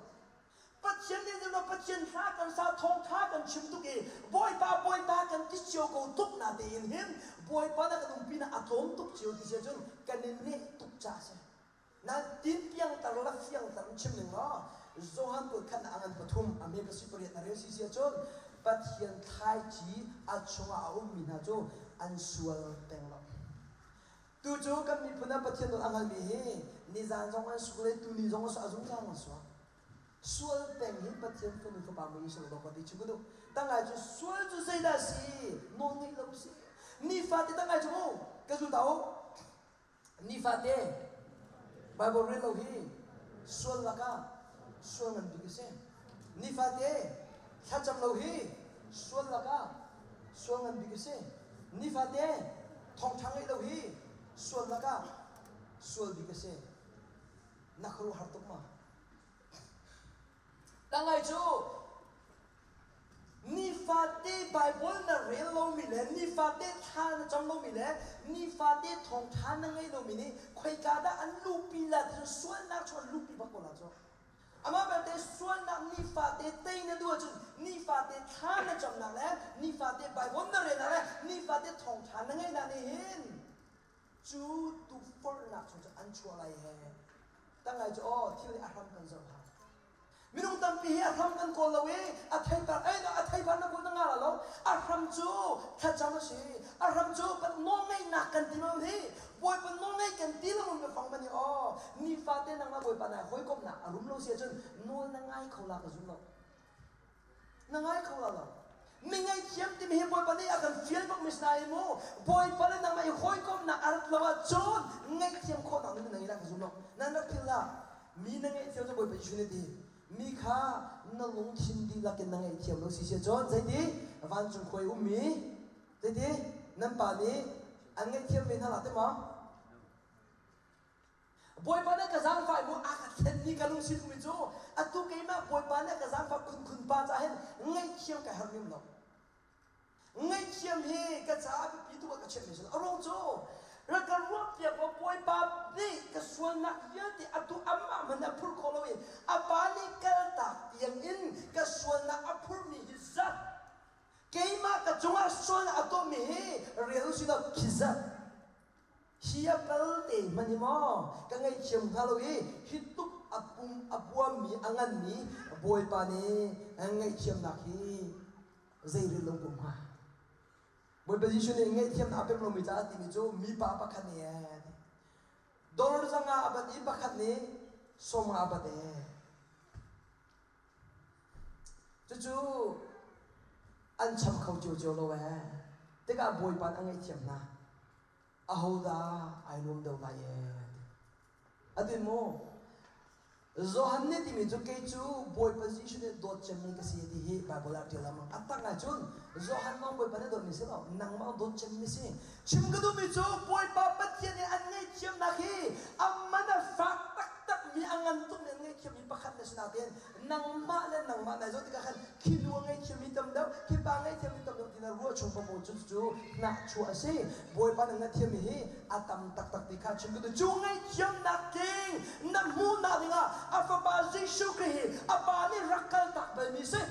Pathian nih zumh Pathian hla kan sa thawngtha kan chim tuk i Bawipa Bawipa kan ti cio ko tuk na tein hin Bawipa na kan umpi na a tlawm tuk cio ti si ahcun kan i neh tuk ca si. Nan tin piangtar la fiangtar in chim ning law Johan kul khat a ngan pathum a me pasi pariat a rel si si ahcun Pathian thlaici a chungah a ummi hna cu an sual peng lo. Tu cu kan miphun ah Pathian nawl a hngalmi hi nizan zong an sual i tuni zong a zungzal an sual. Sual peng hi Pathian fanu fapa mui si lo ka ti chim ka duh. Tangai cu sual cu zeidah si? Nawl ngeih lo si. Nifate tangai cu mu ka zul ta u. Nifate Baibal rel lo hi sual lakah sual ngan bik a si. Nifate thlacam lo hi sual lakah sual ngan bik a si. Nifate thawngṭha ngeih lo hi sual lakah sual bik a si. Na khuaruahhar tuk ma? Tangai cu Nifate Baibal na rel lomi le nifate thla na cam lomi le nifate thawngṭha na ngei lomi nih khoika dah an luhpi la ti cu sualnak chung an luhpi bak ko la cu. Amah belte sualnak nifate tei na duh ahcun nifate thla na camnak le nifate Baibal na relnak le nifate thawngṭha na ngeihnak nih hin cu tukforhnak chung cu an chuah lai he. Tangai cu aw thil nih a hram kan zoh hau. Minung tampi hi a hram kan kawl lo i a theipar ei a theipar na kawl na nga lo. A hram cu thlacam a si. A hram cu nawlngeihnak kan ti lo hi. Bawipa nawlngeih kan ti lo mi fang man i aw nifate nangmah Bawipa nai hawikomhnak a rum lo si ahcun nawl na ngai kho la ka zum lo. Na ngai kho la lo. Mi ngaihthiam timi hi Bawipa nih a kan fial bak mi si nain mu Bawipa le nangmah i hawikomhnak a rat lo ahcun ngaihthiam khawhnak nih na ngei la ka zum lo. Nan rak philh lah. Mi na ngaihthiam cu Bawipa Jesuh nih ti. Mi kha na lungthin dihlak in na ngaihthiam lo si si ahcun zeiti vancung khua i ummi zeiti nan pa nih an ngaihthiam ve hna la ti maw? Bawipa nih ka zaangfah i mu a ka thlenmi ka lungsi duhmi cu atu keimah Bawipa nih ka zaangfah khunkhun pa caah hin ngaihthiam ka herh lem lo. Ngaihthiam hi ka caah biapi tuk ah ka chiahmi a si lo. A ruang cu rak ka ruahpiak law Bawipa nih ka sualnak vialte atu amah hmanh a phurh khawh lo i a pa nih kaltak tiang in ka sualnak a phurhmi hi zat keimah ka cungah sualnak a tuahmi hi rel usih law khi zat Hi a kal te hmanh hi maw ka ngaihthiam hnga lo i hi tuk a pum a puammi a nganmi Bawipa nih ngaihthiamnak hi zeirel lo kum hnga. Bawipa Jesuh nih ngaihthiamnak a pek lomi caah timi cu mipa pakhat nih ee dollar zanga a bat i pakhat nih sawmnga a bat ee. Cucu an cham kho ciocio lo ee. Tikah Bawipa nih a ngaihthiam hna. Ahodah ai nuam deuh lai ee? A ti mu. Johan nih timi cu kei cu Bawipa Jesuh nih dawt cemmi ka si ti hi Bible ah ṭial lengmang. A tak ahcun Johan lawng Bawipa nih dawtmi si lo, nangmah dawt cemmi si. Chim ka duhmi cu Bawipa Pathian nih an ngaihthiamnak hi a man a fak taktakmi a ngan tukmi an ngaihthiam. ngaihthiammi pakhat na si nain nangmah le nangmah nai zoh tikah khan khi nu a ngaihthiammi tam deuh, khi pa ngaihthiammi tam deuh ti na ruah chung paoh cu cu hnahchuah a si. Bawipa na ngaihthiammi hi a tam taktak ti kha chim ka duh. Cu ngaihthiamnak tling na hmuhnak dingah a fapa Jesuh Khrih hi a pa nih rak kaltak balmi si.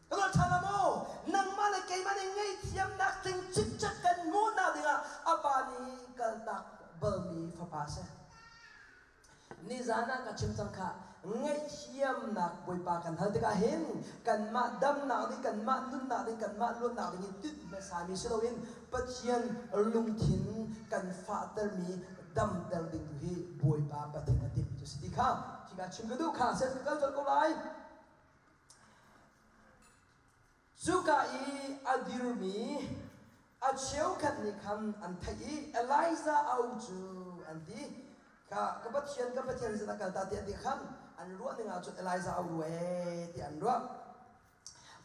Ka ruat ṭhan maw? Nangmah le keimah nih ngaihthiamnak tling cikcek kan hmuhnak dingah a pa nih kaltak balmi fapa a si. Nizan ah ka chim cang khah, ngaihthiamnak Bawipa kan hal tikah hin kanmah damnak ding, kanmah nunnak ding, kanmah luatnak ding in tinh hmasami si loin Pathian lungthin kan fahtermi damter ding tu hi Bawipa Pathian a timhmi cu si ti kha hika chim ka duh kha sen ka kal colh ko lai. Cuka i a dirmi a cheukhat nih khan an theih i Elijah a um cu an ti. Kha ka Pathian, ka Pathian sin a kal ta ti an ti khan an ruah ning ah cun Elijah a rua ee ti an ruah.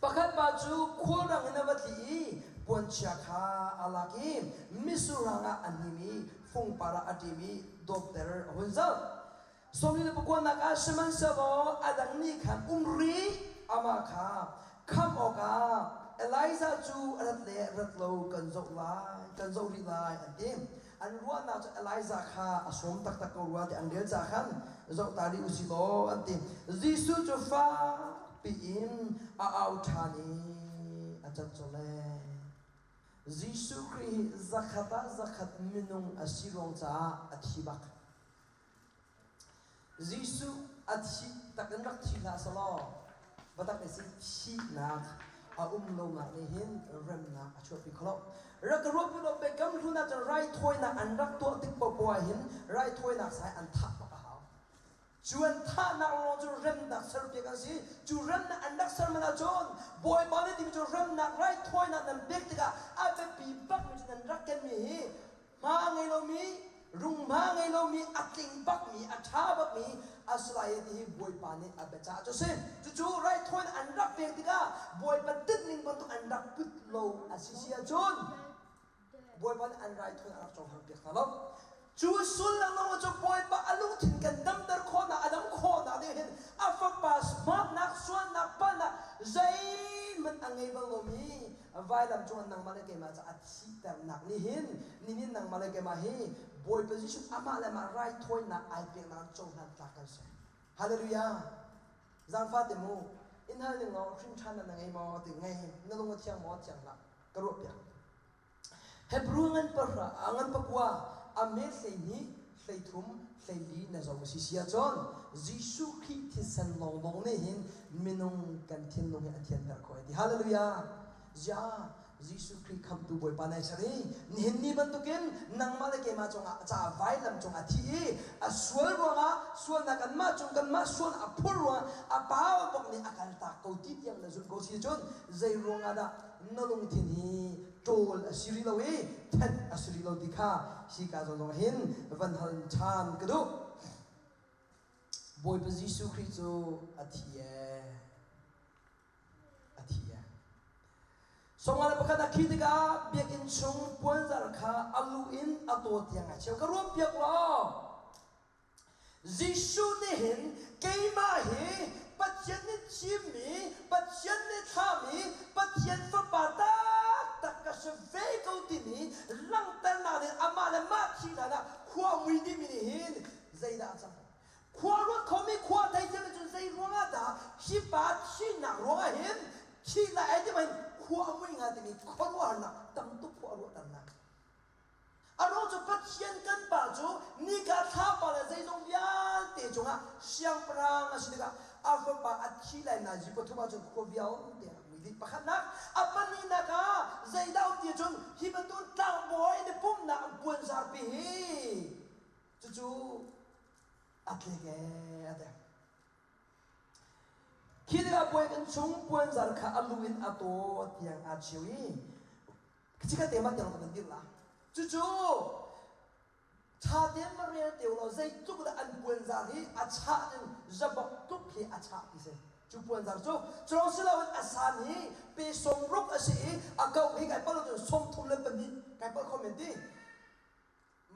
Pakhat pa cu khulrang in a va tli i puanchia kha a lak i misurang ah a hnim i fungpar ah a ṭim i dawpter a hun zoh. Sawmli le pakuanak ah sihmanhsehlaw a dang nih khan um rih amah kha khamh awkah Elijah cu a rat le rat lo kan zoh lai, kan zoh rih lai an ti. An ruahnak cu Elijah kha a sawm taktak ko rua ti an rel caah khan zoh ta rih usih law an ti. Jesuh cu fak piin a au ṭhan i a cat colh ee. Jesuh Khrih hi zakhat ah zakhat minung a si ruang caah a thi bak. Jesuh a thih tak in rak thi hlah selaw biatak i si thihnak a um lonak nih hin remnak a chuahpi kho lo. Rak ka ruah pi law Biakam Hlun ah cun raithawinak an rak tuah tik poah ah hin raithawinak sai an thah bak a hau. Cu an thahnak lawng cu remnak serpiak an si. Cu remnak an rak ser man ahcun Bawipa nih timi cu remnak raithawinak nan pek tikah a biapi bakmi cu nan rak kenmi hi Hma a ngei lomi, runghma a ngei lomi, a tling bakmi, a ṭha bakmi a si lai ti hi Bawipa nih a biacah cu a si. Cucu raithawinak an rak pek tikah Bawipa tinhning bantuk an rak put lo a si si ahcun Bawipa nih an raithawinak a rak cohlang piak hna lo. Cu sullam lawng cu Bawipa a lungthin kan damter khawhnak, a dam khawhnak ding hin a fapa hmatnak, sualnak, palhnak zeihmanh a ngei bal lomi vailam cungah nangmah le keimah ca a thihternak nih hin nihin nangmah le keimah hi Bawipa Jesuh amah le amah raithawinak ai peknak cohlan tlak kan si. Hallelujah. Zaangfah te mu in hal ning law hrin ṭhan na ngei maw ti ngei na lung a thiang maw thiang hlah ka ruah piak. Hebrew ngan pahra ngan pakua a me 12 13 14 na zo si si ahcun Jesuh Khrih thisen lawnglawng nih hin minung kan thinlung hi a thianter khawh ti. Hallelujah. Zia Jesuh Khrih khamtu Bawipa nai ser i nihin ni bantukin nangmah le keimah cungah caah vailam cungah thi i a sual ruangah sualnak kanmah cung kanmah sual a phur ruangah a pa bak nih a kaltak ko ti tiang na zumh ko si cun zei ruangah dah na lungthin hi ṭawl a si rih lo i thenh a si rih lo ti kha hika zawn zong hin van hal ṭhan ka duh. Bawipa Jesuh Khrih cu a thi ee. A thi ee. Sawmnga le pakhat a khi tikah biakinn chung puanzar kha a lu in a taw tiang a cheu. Ka ruah piak law Jesuh nih hin keimah hi Pathian nih thimmi, Pathian nih thlahmi, Pathian Fapa taktak ka si ve ko timi langhternak ding amah le mah thi hlan ah khua mui dihmi nih hin zeidah a cang? Khua ruat khomi khua theithiam nih cun zei ruangah dah hi pa thihnak ruangah hin thih lai ai ti hin khua a mui hnga timi khuaruahharnak tam tuk khua a ruahternak. A ruang cu Pathian kan Pa cu nika thlapa le zeizong vialte cungah siangpahrang a si tikah a fapa a thi lai nazi pathum ahcun khua vialte a rak mui dih. Pakhatnak, a pahnihnak ah zeidah um ti cun hi bantuk tlangbawi nih pumhnak an puanzarpi hi cucu a tlik ee a ti. Khi tikah bawi chung puanzar kha a lu in a taw tiang aa cheu i Chikkhat te mah tiang kan dirh la. Cucu ṭha tein va rel te law zeitluk dah an puanzar hi a chah in zabok tluk hi a chah ti si. Cu puanzar cu cu si loin a san hi pe sawmruk a si i a kauh hi kai palh cun 32 kai palh kho men ti.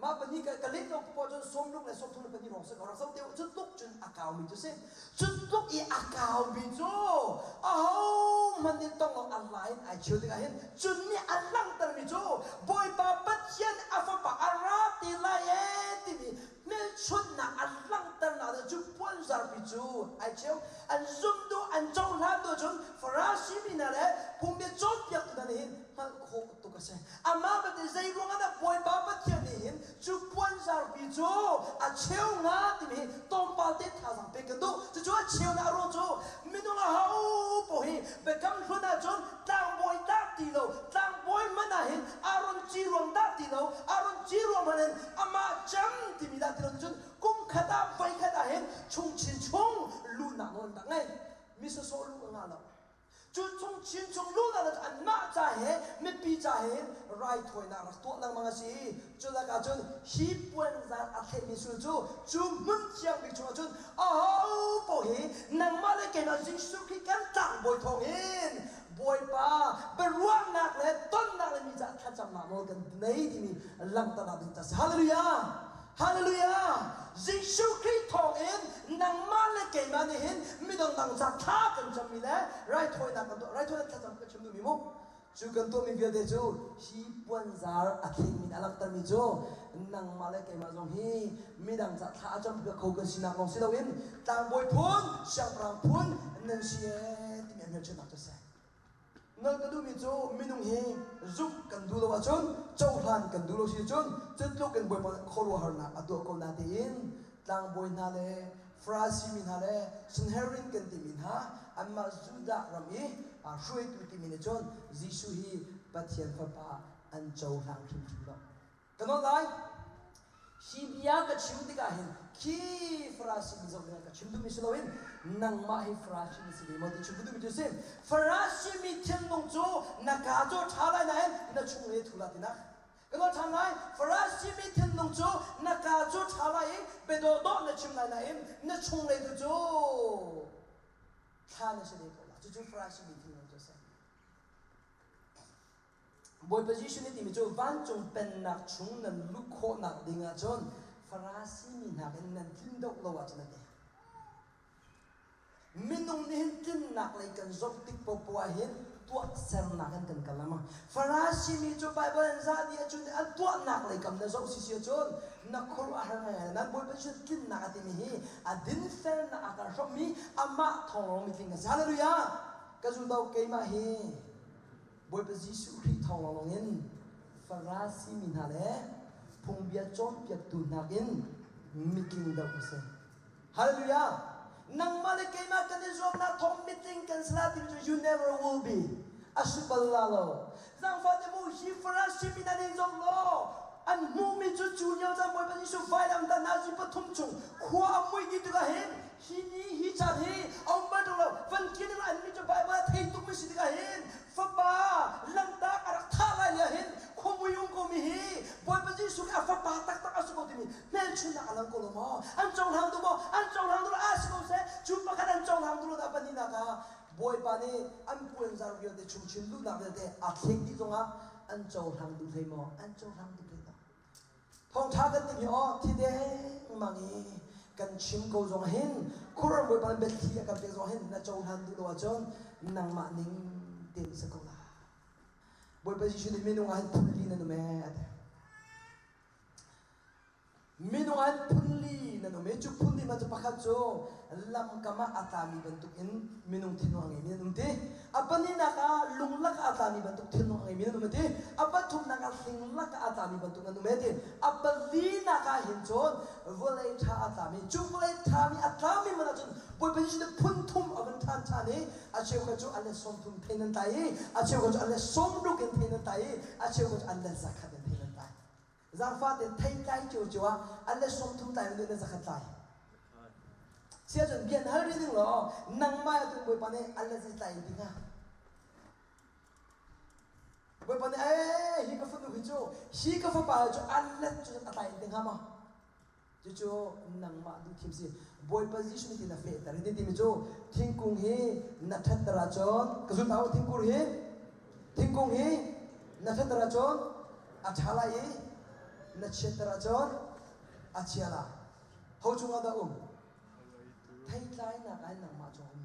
Mah pahnih ka ka leh lo poah cun sawmruk le 34 hrawng si ko rak zoh te u cu tluk cun a kaumi cu si. Cu tluk i a kaumi cu ahohmanh nih tong lo a lai in ai cheu tikah hin cun nih a langhtermi cu Bawipa Pathian a fapa a ra te lai ee timi hmelchunhnak a langhternak ding cu puanzarpi cu ai cheu. An zum duh an cohlan duh cun Farasi mi hna le phungbia cawnpiaktu hna nih hin hngalh khawh tuk a si. Amah belte zei ruangah dah Bawipa Pathian nih hin cu puanzarpi cu a cheu hnga timi hi tlawmpal te thazaang pek kan duh. Cucu a cheunak a ruang cu minung aho paoh hi biakam hlun ahcun tlangbawi dah ti lo, tlangbawi hmanh ah hin Aaron ci ruang dah ti lo, Aaron ci ruang hmanh in amah cem timi dah ti lo cun kum khat ah voi khat ah hin chungchin chung luhnak nawl an rak ngei. Mi sawsawh luh a ngah lo. Cu chung chin chung luhnak cu anmah ca he mipi ca he hin raithawinak rak tuah lengmang a si i cu lakah cun hi puanzar a thlehmi sul cu cu hmun thiang bik chungah cun aho paoh hi nangmah le keimah Jesuh Khrih kan tlangbawi thawngin Bawipa biaruahnak le tonnak le mi caah thlacamnak nawl kan nei timi langhternak ding ca si. Hallelujah! Hallelujah! Jesuh Khrih thawngin nangmah le keimah nih hin midang dang ca thla kan cammi le raithawinak kan tuah raithawinak thlacam ka chim duhmi mu cu kan tuahmi vialte cu hi puanzar a thlengmi a langhtermi cu nangmah le keimah zong hi midang ca thla a cam kho kan sinak lawng si loin tlangbawi phun siangpahrang phun nan si ee timi an hmelchunhnak cu a si. Nal ka duhmi cu minung hi zumh kan duh lo ahcun cohlan kan duh lo si cun cu tluk in Bawipa nih khuaruahharnak a tuah ko natein tlangbawi hna le Farasi mi hna le Sanhedrin kan timi hna anmah Judah ram i hruaitu timi nih cun Jesuh hi Pathian Fapa an cohlang hrimhrim lo. Ka nawl lai. Hi bia ka chim tikah hin khi Farasi mi zoh dingah ka chim duhmi si loin nangmah hi Farasi na si ve maw ti chim ka duhmi cu a si. Farasi mi thinlung cu na kaa cu a ṭha lai nain na chunglei thu lah tinak. Ka nawl ṭhan lai. Farasi mi thinlung cu na kaa cu a ṭha lai i biadawhdawh na chim lai nain na chunglei tu cu thla na si ve ko lai. Cucu Farasi mi thinlung cu a si. Bawipa Jesuh nih timi cu vancung pennak chung nan luh khawhnak ding ahcun Farasi mi nakin nan tlin deuh lo ahcun a ti. Minung nih hin tlinnak lei kan zoh tik popoh ah hin tuahsernak in kan kal lengmang. Farasi mi cu Baibal an zah dih ahcun an tuahnak lei kam na zoh sisi ahcun na khuaruah a har ngaingai. Nan Bawipa Jesuh tlinnak a timi hi a dinfelnak a kan hrawmhmi amah thawng lawng mi tling kan si. Hallelujah! Ka zul do keimah hi Bawipa Jesuh Khrih thawng lawnglawng in Farasi mi hna le phungbia cawnpiaktu nakin mitling deuh ka si. Hallelujah! Nangmah le keimah kan i zuamnak thawng mitling kan si la timi cu you never will be. A si bal la lo. Zaangfah te mu hi Farasi mi hna nih zoh law an hmuhmi cu cu lio caan Bawipa Jesuh vailam tan zi pathum chung khua a mui dih tikah hin hi ni hi caan hi a um bal ṭung lo van kir ding an mi cu Baibal a thei tukmi si tikah hin fapa langhtak a rak thah lai lio hin khuamui um komi hi Bawipa Jesuh nih a fapa taktak a si ko timi hmelchunhnak a lang ko lo maw an cohlang duh maw an cohlang duh lo a si ko seh cu pakhat an cohlang duh lo dah pahnihnak ah Bawipa nih an puanzar vialte chungchin luhnak vialte a thlek dih zongah an cohlang duh hlei maw an cohlang duh hlei lo Thawngṭha kan timi aw thi dengmang i kan chim ko zong hin khuaruahhar Bawipa nih biathli a kan pek zong hin na cohlan duh lo ahcun nangmah ning tein si ko lai. Bawipa Jesuh nih minung ah hin phunli nan um ee a ti. Minung ah hin phunli nan um i cu phunli hmanh cu pakhat cu lamkam ah a tlami bantukin minung thinlung a ngeimi nan um ti. A pahnihnak ah lunglak ah a tlami bantuk thinlung a ngeimi nan um a ti. A pathumnak ah hlinglak ah a tlami bantuk nan um a ti. A palinak ah hin cun vawlei ṭha a tlami cu vawlei ṭhami a tlami man ahcun Bawipa Jesuh nih phun thum a vun ṭhan ṭhan i a cheukhat cu an let 30 thei nan tlai i a cheukhat cu an let 60 in thei nan tlai i a cheukhat cu an let 100 in thei nan tlai. Zaangfah tein thei tlai ciocio ah an le 30 tlai in na 100 tlai. Sia cun bia na hal rih ding law nangmah ah cun Bawipa nih an le zei tlai in ti hnga. Bawipa nih ee hi ka fanu hi cu hi ka fapa hi cu an let cu a tlai in ti hnga maw? Cucu nangmah duhthim si. Bawipa Jesuh nih tin a fehter. Hi timi cu thingkung hi na ṭhatter ahcun ka zul hna u thingkur hi thingkung hi na ṭhatter ahcun a ṭha lai i. Na chiatter ahcun a chia la. Ho cungah dah um? Theitlainak ah nangmah cung um.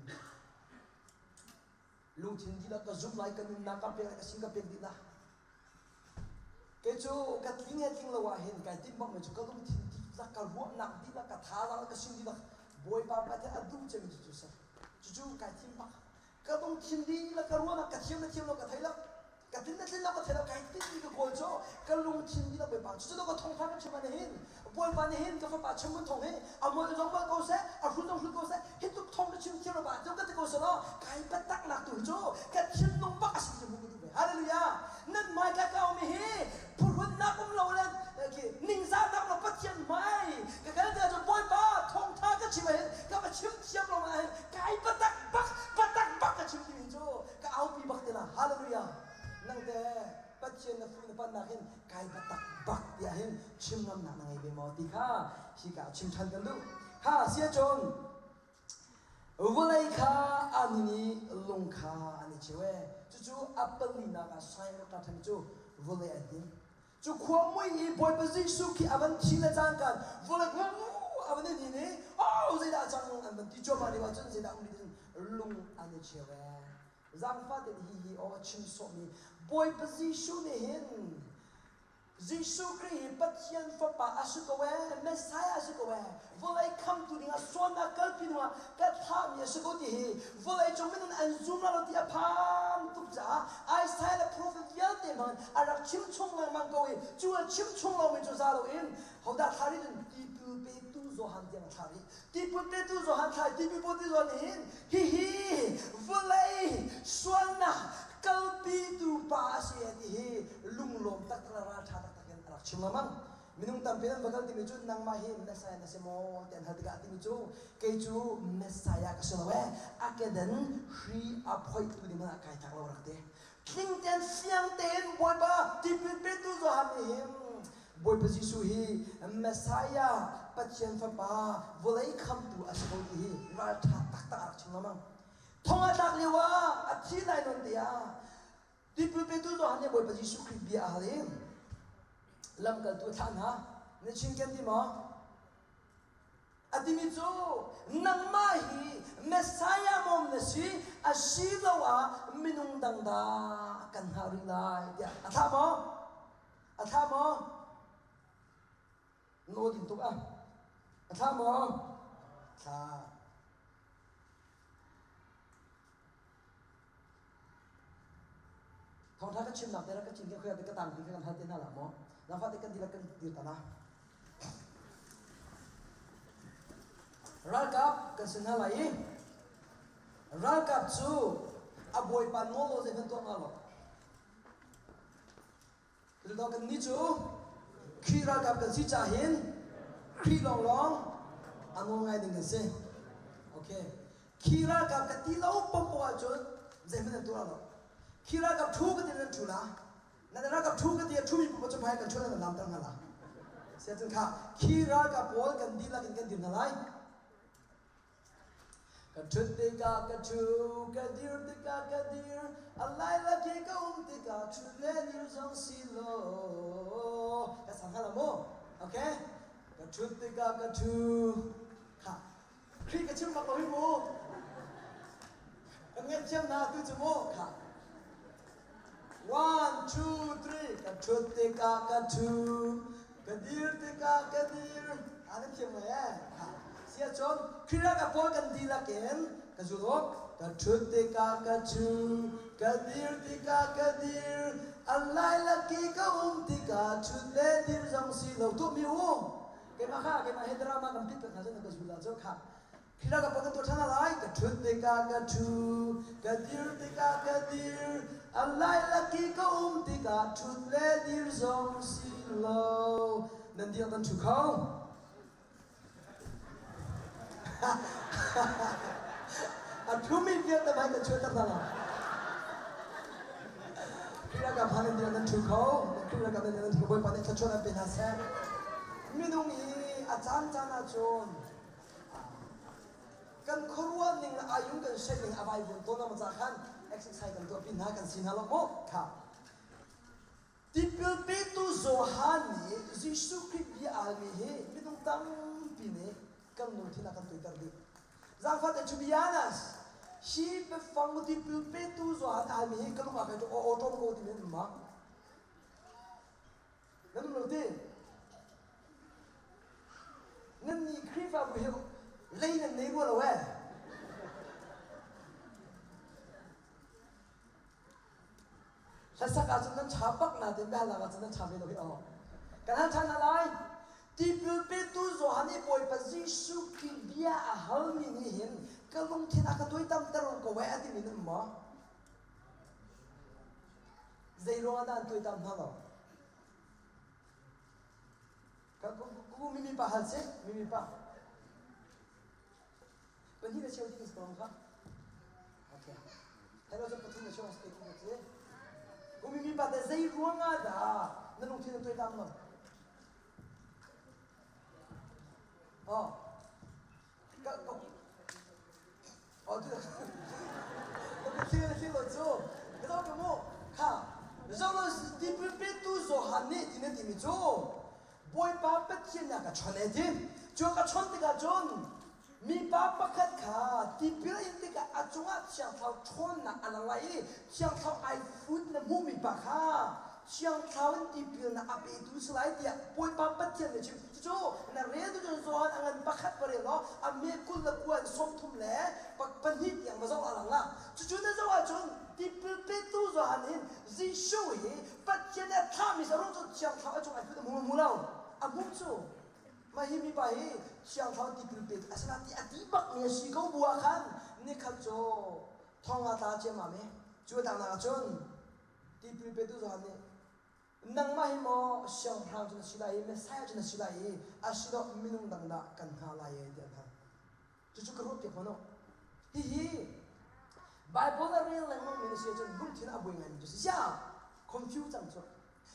Lungthin dihlak ka zumh lai, ka nunnak ka pek lai, ka sin ka pek dih la. Kei cu ka tling he tling lo ah hin kai timh bak mi cu ka lungthin dihlak, ka ruahnak dihlak, ka thazaang ka sin dihlak Bawipa Pathian a duh cemmi cu cu si. Cucu kai thim bak. Ka lungthin dihlak ka ruahnak ka thiam le thiam lo ka thei lo. Ka tlin le tlin lo ka thei lo kai tinh ka kawl cu ka lungthin dihlak Bawipa cucu ka thawngtha ka chim ah nihin Bawipa nih hin ka fapa chim mun thawng hi a mol zong mol ko seh a hrut zong hrut ko seh hi tluk thawng na chim thiam lo ba cu ka ti ko seh law kai biataknak tu hi cu ka thinlung bak a si ti mu ka duh ve hallelujah nan hmai ka kau mi hi phuhrunnak um lo le ningzahnak lo Pathian hmai ka kal te cu Bawipa thawngtha ka chim ah hin ka va chim thiam lo ah hin kai biatak bak biatak bak ka chim timi cu ka aupi bak te la hallelujah nang te Pathian na fu na pannak hin kai biatak bak tiah hin chim ngamnak na ngei ve maw ti kha hika chim ṭhan kan duh ha sia cun vawlei kha an i lung kha an i cheu e cucu a palinak ah sai rak ṭha ṭhan cu vawlei an hnin cu khua mui i Bawipa Jesuh khi a van thi le cangkan vawlei a van i hnin i oh zeidah a cang an van ti cuahmah lio ahcun zeidah um ti lung an i cheu e Zaangfah tein hihi aw a chim sawhmi Bawipa Jesuh nih hin Jesuh Khrih hi Pathian Fapa a si ko ee, Messiah a si ko ee, vawlei khamtu dingah sualnak kalpi dingah ka thlahmi a si ko ti hi vawlei cung minung an zum lo ti a phan tuk caah Isaiah le profet vialte hmang a rak chim chung lengmang ko i cu a chim chung lomi cu za loin hodah thla rih cun tipil petu Johan tiang a thlah rih. Tipil petu Johan thla tipil petu Johan nih hin hihi vawlei sualnak kalpitu pa a si ti hi lunglawm taktak le ralṭha taktak in a rak chim lengmang. Minung tampi nan va kal timi cu nangmah hi Messiah na si maw ti an hal tikah timi cu kei cu Messiah ka si lo ee a kedan hri a phoihtu ding ah kai tlak lo rak ti. Tling tein fiang tein Bawipa tipil petu Johan nih hin Bawipa Jesuh hi Messiah Pathian Fapa vawlei khamtu a si ko ti hi ralṭha taktak a rak chim lengmang. Thong a tlak lio ah a thi lai nawn te ah tipil petu Johan nih Bawipa Jesuh Khrih bia a hal i lamkaltu a thlah hna. Na chin ken ti maw? A timi cu nangmah hi Messiah maw na si asiloah minung dang dah kan hngah rih lai tiah a thlah maw? A thlah maw? Naw din tuk ah. A thlah maw? Thlah. Thawngṭha ka chimnak te ka cin ke ka tang ti kan hal te hna la maw? Nangfah te kan dilak kan dir ta na. Ralkap kan si hna lai i ralkap cu a bawipa nawl lo zeihmanh tuah hnga lo. Cuticun kannih cu Khrih ralkap kan si caah hin Khrih lawnglawng a nawl ngai ding kan si. Okay. Khi ralkap ka ti lo paohpaoh ahcun zeihmanh an tuah lo. Khi ralkap ṭhu ka ti nan ṭhu la. Nan ralkap ṭhu ka ti a ṭhumi paoh cu hmai kan ṭhu nan lamter hna la. Siacun kha khi ralkap pawl kan dihlak in kan dir hna lai. Ka ṭhut tikah ka ṭhu, ka dir tikah ka dir, a lailak i ka um tikah ṭhut le dir zong si law. Ka sang hnga lo mu? Okay? Ka ṭhut tikah ka ṭhu. Kha, Khrih ka chim bak lo hi mu. Kan ngaihthiam hna tu cu mu. Kha. One, two, three. Ka ṭhut tikah ka ṭhu, ka dir tikah ka dir. A na thiam ngai eh. Si ahcun Khrih ah pawl kan dihlak in ka zul u. Ka ṭhut tikah ka ṭhu, ka dir tikah ka dir. A lailak i ka um tikah ṭhut le dir zong si lo tuahmi u. Keimah kha keimah he drama kan pit pek hna cun ka zul ahcun kha Khila ka kan tuah ṭhan lai ka ṭhut tikah ka ṭhu ka dir tikah ka dir a lailak i ka um tikah ṭhut le dir zong si lo nan dir nan ṭhu kho a ṭhumi vialte hmai kan chuahter hna lo Khrih ka phan nan dir nan ṭhu kho Khrih ka nan dir nan ṭhu Bawipa nih thluachuah nan pe hna seh minung hi a caan caan ahcun Kan khuaruah ning le ayung kan shei ning a vaivuan tawn ama ca khan exercise kan tuahpi hna kan si hna lo maw? Kha. Tipil petu Johan nih Jesuh Khrih bia a halmi hi minung tampi nih kan lungthin a kan tuiter dih. Zaangfah te to be honest, hi biafang tipil petu Johan a halmi hi ka lung ah kai aw aw ṭawm ko timi an um ma? Nan um lo ti? Nan nih Khrihfabu hi lei nan nei rua lo eh. Hlasak ahcun nan ṭha bak nain biahalnak ahcun nan ṭha ve lo hi aw. Kan hal ṭhan hna lai. Tipil petu Johan nih Bawipa Jesuh Khrih bia a halmi nih hin ka lungthin a ka tuaitamter ko eh a timi nan um maw? Zei ruangah dah an tuaitam hna lo? Ka mimi pa hal sih, mimi pa. Pahnih le cheu ding si ko kha. Okay. Hello cu pathum le cheu si ko si. Kumi mi pa te zei ruangah dah na lungthin na tuaitam lo? Oh. Ka ka Oh tu. Ka thil thil lo cu. Ka zo ka mu. Kha. Zo lo tipil petu Johan nih ti na timi cu Bawipa Pathian nih a ka chawnh e ti. Cu a ka chawnh tikah cun mipa pakhat kha tipil in tikah a cungah Thiang Thlarau ṭhawnnak a lang lai i Thiang Thlarau ai fut na hmuhmi pa kha Thiang Thlarau in tipilnak a petu si lai tiah Bawipa Pathian nih a chim. Cucu na rel tu cun Johan a ngan pakhat va rel law a me 20 le kua in 30 le pahnih tiang va zoh a lang la. Cucu na zoh ahcun tipil petu Johan hin Jesuh hi Pathian nih a thlahmi sarung cu Thiang Thlarau a cung ai put a hmu hmu lo. A hmuh cu mah hi mipa hi Thiang Thlarau tipil pe a si ti a ti bakmi a si ko bu ah khan nikhat cu thong a tla ciammam i cu a tangnak ah cun tipil petu Johan nih nangmah hi maw siangpahrang cu na si lai i Messiah cu na si lai i asiloah minung dang dah kan hna lai e tiah an hal. Cucu ka ruahpiak hmanh u. Hihi Bible a rel lengmang mi na si ahcun lungthin a buai ngaimi cu si. Ziah confuse cang cu.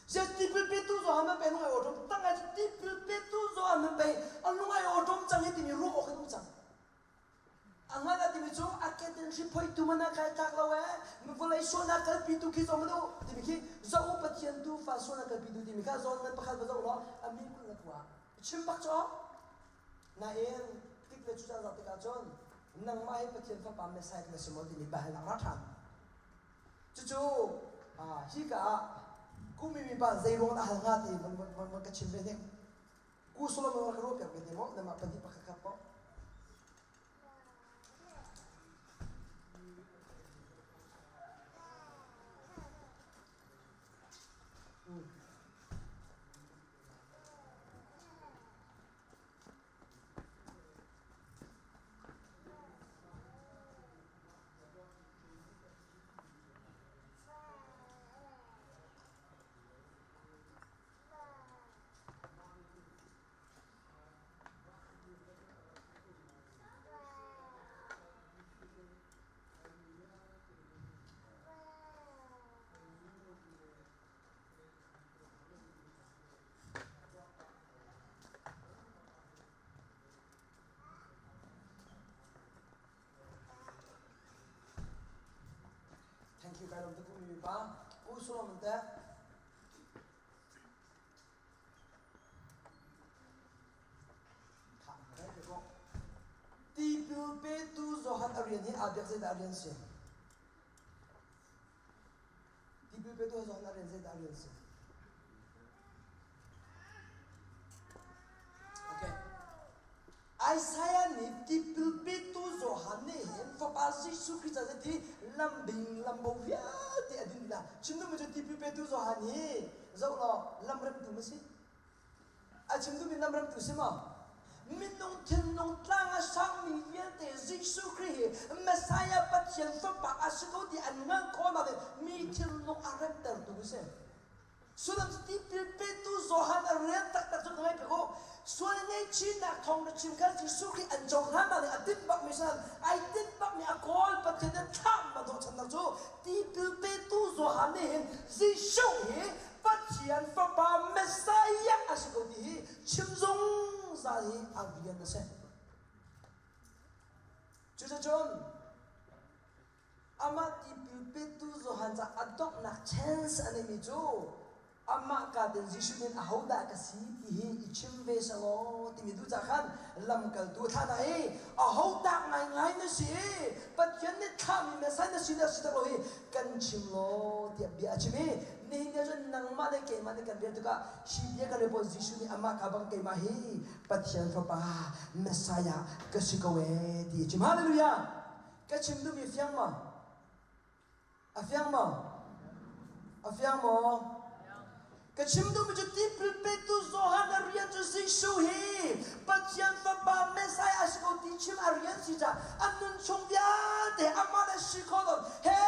Ziah tipil petu Johan man pei lung ai awṭom tang ai cu tipil petu Johan man pei a lung ai awṭom cang hi timi ruah awk in um cang. A ngan a timi cu a ketin hriphoi man ah kai tlak lo ee vawlei sualnak kalpitu khi zong u timi khi zoh u Pathian tuufa sualnak kalpitu timi kha zawn ngan pakhat va zoh law a min kul na pua chim bak cu Nain tik le cucaan zat tikah cun nangmah hi Pathian Fapa Messiah na si maw timi biahalnak ra ṭhan. Cucu hika ah kumi mipa zei ruang dah hal hnga ti van van van ka chim ve hnik. Ku Solomon ka ruah piak ve te maw namah pahnih pakhat khat paoh. Mm. Thank you kai lawm tuk mi pa. U Solomon te. Tipil petu Johan a rian hi aa biak zeidah a rian si? Tipil petu Johan a rian zeidah a rian si? Okay. Isaiah nih tipil petu Johan nih hin fapa Jesuh Khrist ca ti lambing lambo vialte a din la. Chim duhmi cu tipil petu Johan hi zoh law lamremtu ma si? A chim duhmi lamremtu si maw? Minung thinlung tlang a sangmi vialte Jesuh Khrih hi Messiah Pathian fapa a si ko ti an hngalh khawhnak in mi thinlung a remtertu a si. Sullam cu tipil petu Johan a rian taktak cu ka ngai pek u. Sual ngaihchihnak thawng na chim kha Jesuh Khrih an cohlan nak nih a tinh bakmi si ai tinh bakmi a kawl Pathian nih thlah ma hnawhchannak cu tipil petu Johan nih hin Jesuh hi Pathian Fapa Messiah a si ko ti hi chim zungzal hi a rian a si. Cuticun amah tipil petu Johan ca a donghnak chance a neihmi cu Amah ka ten Jesuh nih ahodah ka si ti hi i chim ve selaw timi duh cah khan lamkaltu a thlah hna i ahodah ngaingai na si i Pathian nih thlahmi Messiah na si na si tak lo hi kan chim law tiah bia a chim i nihin ni ahcun nangmah le keimah nih kan rel tikah hi bia kan rel pawl Jesuh nih amah ka bang keimah hi Pathian Fapa Messiah ka si ko ee ti a chim. Hallelujah! Ka chim duhmi fiang maw? A fiang maw? A fiang maw? Ka chim duhmi cu tipil petu Johan a rian cu Jesuh hi Pathian Fapa Messiah a si ko ti chim a rian si caah a nun chung vialte amah le si kho lo he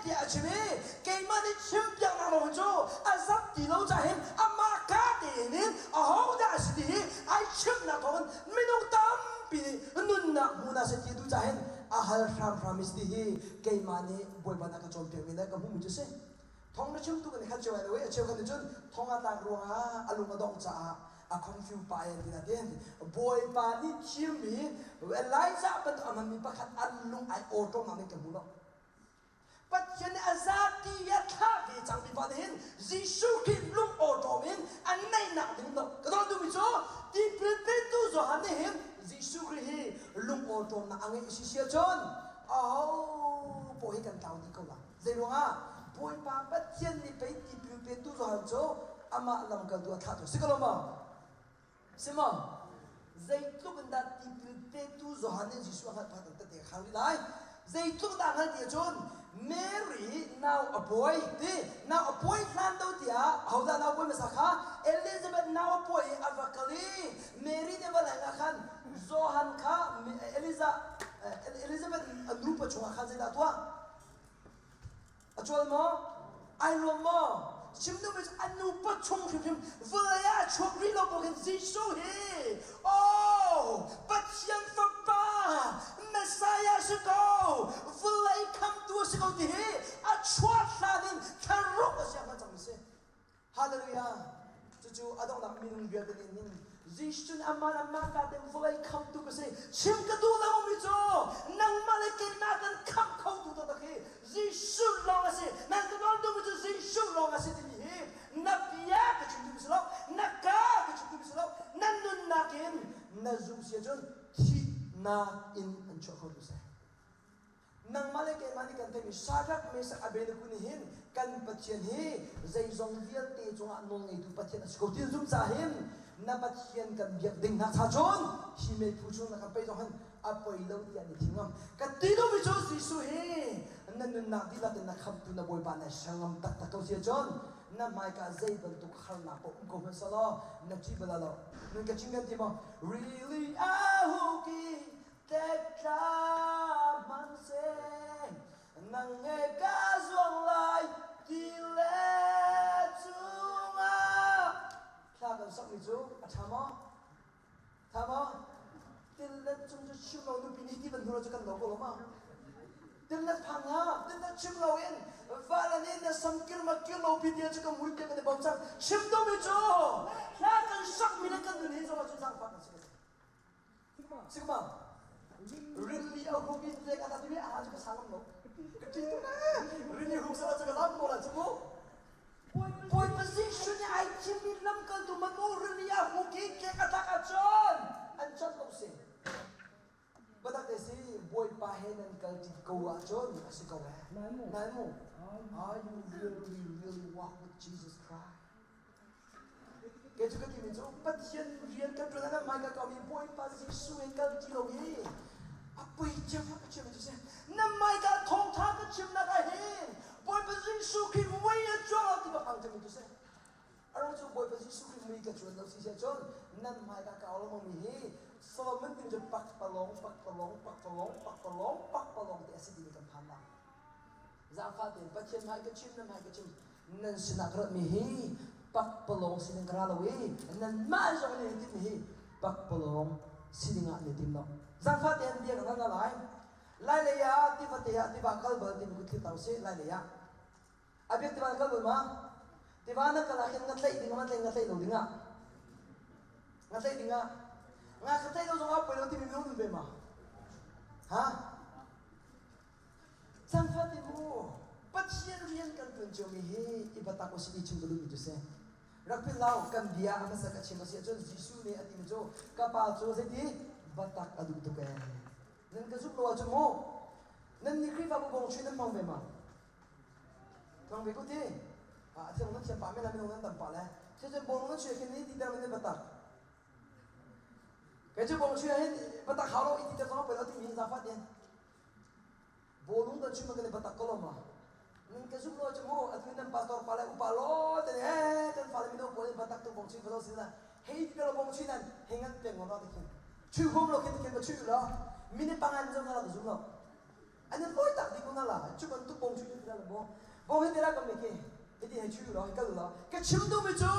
tiah a chim i keimah nih chimpiaknak lawng cu a zat ti lo caah hin amah ka tein hin ahodah a si ti hi ai chimnak thawngin minung tampi nih nunnak hmu hna seh ti a duh caah hin a hal hramhram i si ti hi keimah nih Bawipa nih a ka cawnpiakmi le ka hmuhmi cu a si. Thawng na chimtu kan i khat cio lai lo i a cheukhat nih cun thong a tlak ruangah a lung a dongh caah a confuse pah i an ti natin Bawipa nih thimmi Elijah bantuk a hmanmi pakhat an lung ai awṭawmnak nih ka hmu lo. Pathian nih a zati a thlah ve cangmi pa nih hin Jesuh Khrih lung awṭawm in an neihnak ding lo. Ka dawn duhmi cu tipil petu Johan nih hin Jesuh Khrih hi lung awṭawmnak a ngeih si si ahcun aho paoh hi kan tlau dih ko lai. Zei ruangah? Bawipa Pathian nih pei tipil petu Johan cu amah lamkaltu a thlah cu si ko lo maw? Si maw? Zeitluk in dah tipil petu Johan nih Jesuh a hngalh pakhat in tete khang rih lai. Zeitluk dah a hngalh ti ahcun Mary nau a pawi ti nau a pawi hlan do tiah ahodah nau pawi hmasa kha Elizabeth nau a pawi i a va kal i Mary nih va leng ah khan Johan kha Eliza Elizabeth a nupa chungah khan zeidah a tuah? A cual maw? Ai lawm maw? Chim duhmi cu an nupa chung hrimhrim vawlei ah a chuak rih lo bu khin Jesuh hi oh Pathian Fapa Messiah si ko vawlei khamtu a si ko ti hi a chuah hlan in thlaruk a si a hngalh cangmi si. Hallelujah! Cucu a donghnak minung vialte nih hin Jesuh nih amah le amah ka ten vawlei khamtu ka si. Chim ka duh lo mi cu nangmah le keimah kan khamh khotu taktak hi Jesuh lawng a si. Nan ka nawl duhmi cu Jesuh lawng a si timi hi na bia ka chim duhmi si lo, na ka ka chim duhmi si lo, na nunnak in na zumh si ahcun thihnak in an chuah khotu si. Nangmah le keimah nih kan theihmi Shadrach, Meshach, Abednego nih hin kan Pathian hi zeizong vialte cungah nawlngeitu Pathian a si ko ti an zumh caah hin na Pathian kan biak ding hna cha cun hi meiphu chung na kan pei zong hin a poi lo tiah ni thim ngam. Ka ti duhmi cu Jesuh hi na nunnak dihlak in na khamtu na Bawipa na ser ngam taktak ko si ahcun na hmaika zei bantuk harnak paoh um ko hmanh selaw na ṭih bal lo. Nun ka chim kan ti maw? Really ahuki Tlekthla hmanhseh nang he ka zuang lai ti le cungah thla kan sakmi cu a ṭha maw? Ṭha maw? Tillet cung cu chim lo nupi nih ti van hnu cu kan lo ko lo ma? Tillet phang hlah, tillet chim lo in vala nih na sam kir ma kir lo pi tia cu ka mui te kan i bom cang. Chim duhmi cu hla kan sakmi le kan nun hi zong ah cun zaangfah kan si ko. Sigma rinli a huk in tlek a timi a cu ka sang lo. Ka ṭi tuk ee. Rinli huk sala cu ka zam ko la cu mu. Bawipa Jesuh nih ai thimmi lamkaltu man mu rinli a huk i tlek a tlak ahcun an cat lo si. Batak te si Bawipa he nan kal ṭi ko ahcun a si ko ee. Nai mu. Are you really really walk with Jesus Christ? Kei cu ka timi cu Pathian rian kan ṭuan ah hmai ka kaumi Bawipa Jesuh he kal ti lo hi a poi cia ka chim cu si. Na hmaika thawngṭha ka chimnak ah hin Bawipa Jesuh Khrih mui a cuang lo ti bak ang cemi cu si. A ruang cu Bawipa Jesuh Khrih mui ka cuan lo si si ahcun nan hmaika ka au lengmang mi hi Solomon timi cu pakpalawng pakpalawng pakpalawng pakpalawng pakpalawng ti a si timi kan phan lai. Zaangfah tein Pathian hmai ka chim, nan hmai ka chim. Nan sinah ka ratmi hi pakpalawng sining ka ra lo i nanmah zong nih nan timmi hi pakpalawng sining ah nan tim lo. Zaangfah tein bia ka hal lai. Lai lei ah tivate ah tiva kal bal timi kut thlir ta usih lai lei ah. A biak tiva na kal bal ma? Tiva na kal ah khin nga tlaih ding ah tlaih nga tlaih lo ding ah. Nga tlaih ding ah. Nga ka tlaih lo zong ah poi lo timi minung nun ve ma? Ha? Cangfat in mu. Pathian rian kan ṭuan ciomi hi i biatak usih ti chim ka duhmi cu si. Rak philh lo, kan bia a hmasa ka chim a si ahcun Jesuh nih a timi cu ka pa cu zeiti biatak a duh tuk ee. Nan ka zumh lo ahcun mu nan nih Khrihfabu bawng chuih nan hmang ve ma? Hmang ve ko ti. A thiam nan thiam pah men la minung nan tam pah le. Cucun bawng nan chuih khin ni ti ter nan biatak. Kei cu bawng chuih hin biatak hau lo i ti ter zong poi lo timi zaangfah tian. Bawlung kan chim kan i batak ko lo ma? Nan ka zumh lo cu mu atu nan pastor pa le upa lo te he kan fale mino pawl in batak tu bong chin ko sin la hei ti lo bong chin nan hei ngan peng ngo te khin chu hum lo khin khin ba chu lo mini pangan zong na la zum lo an in poi tak di ko na la chu ban tu bong chu ti la mo bong hi te la kam ne ke hi ti hei chu lo hei kal lo ka chim tu mi chu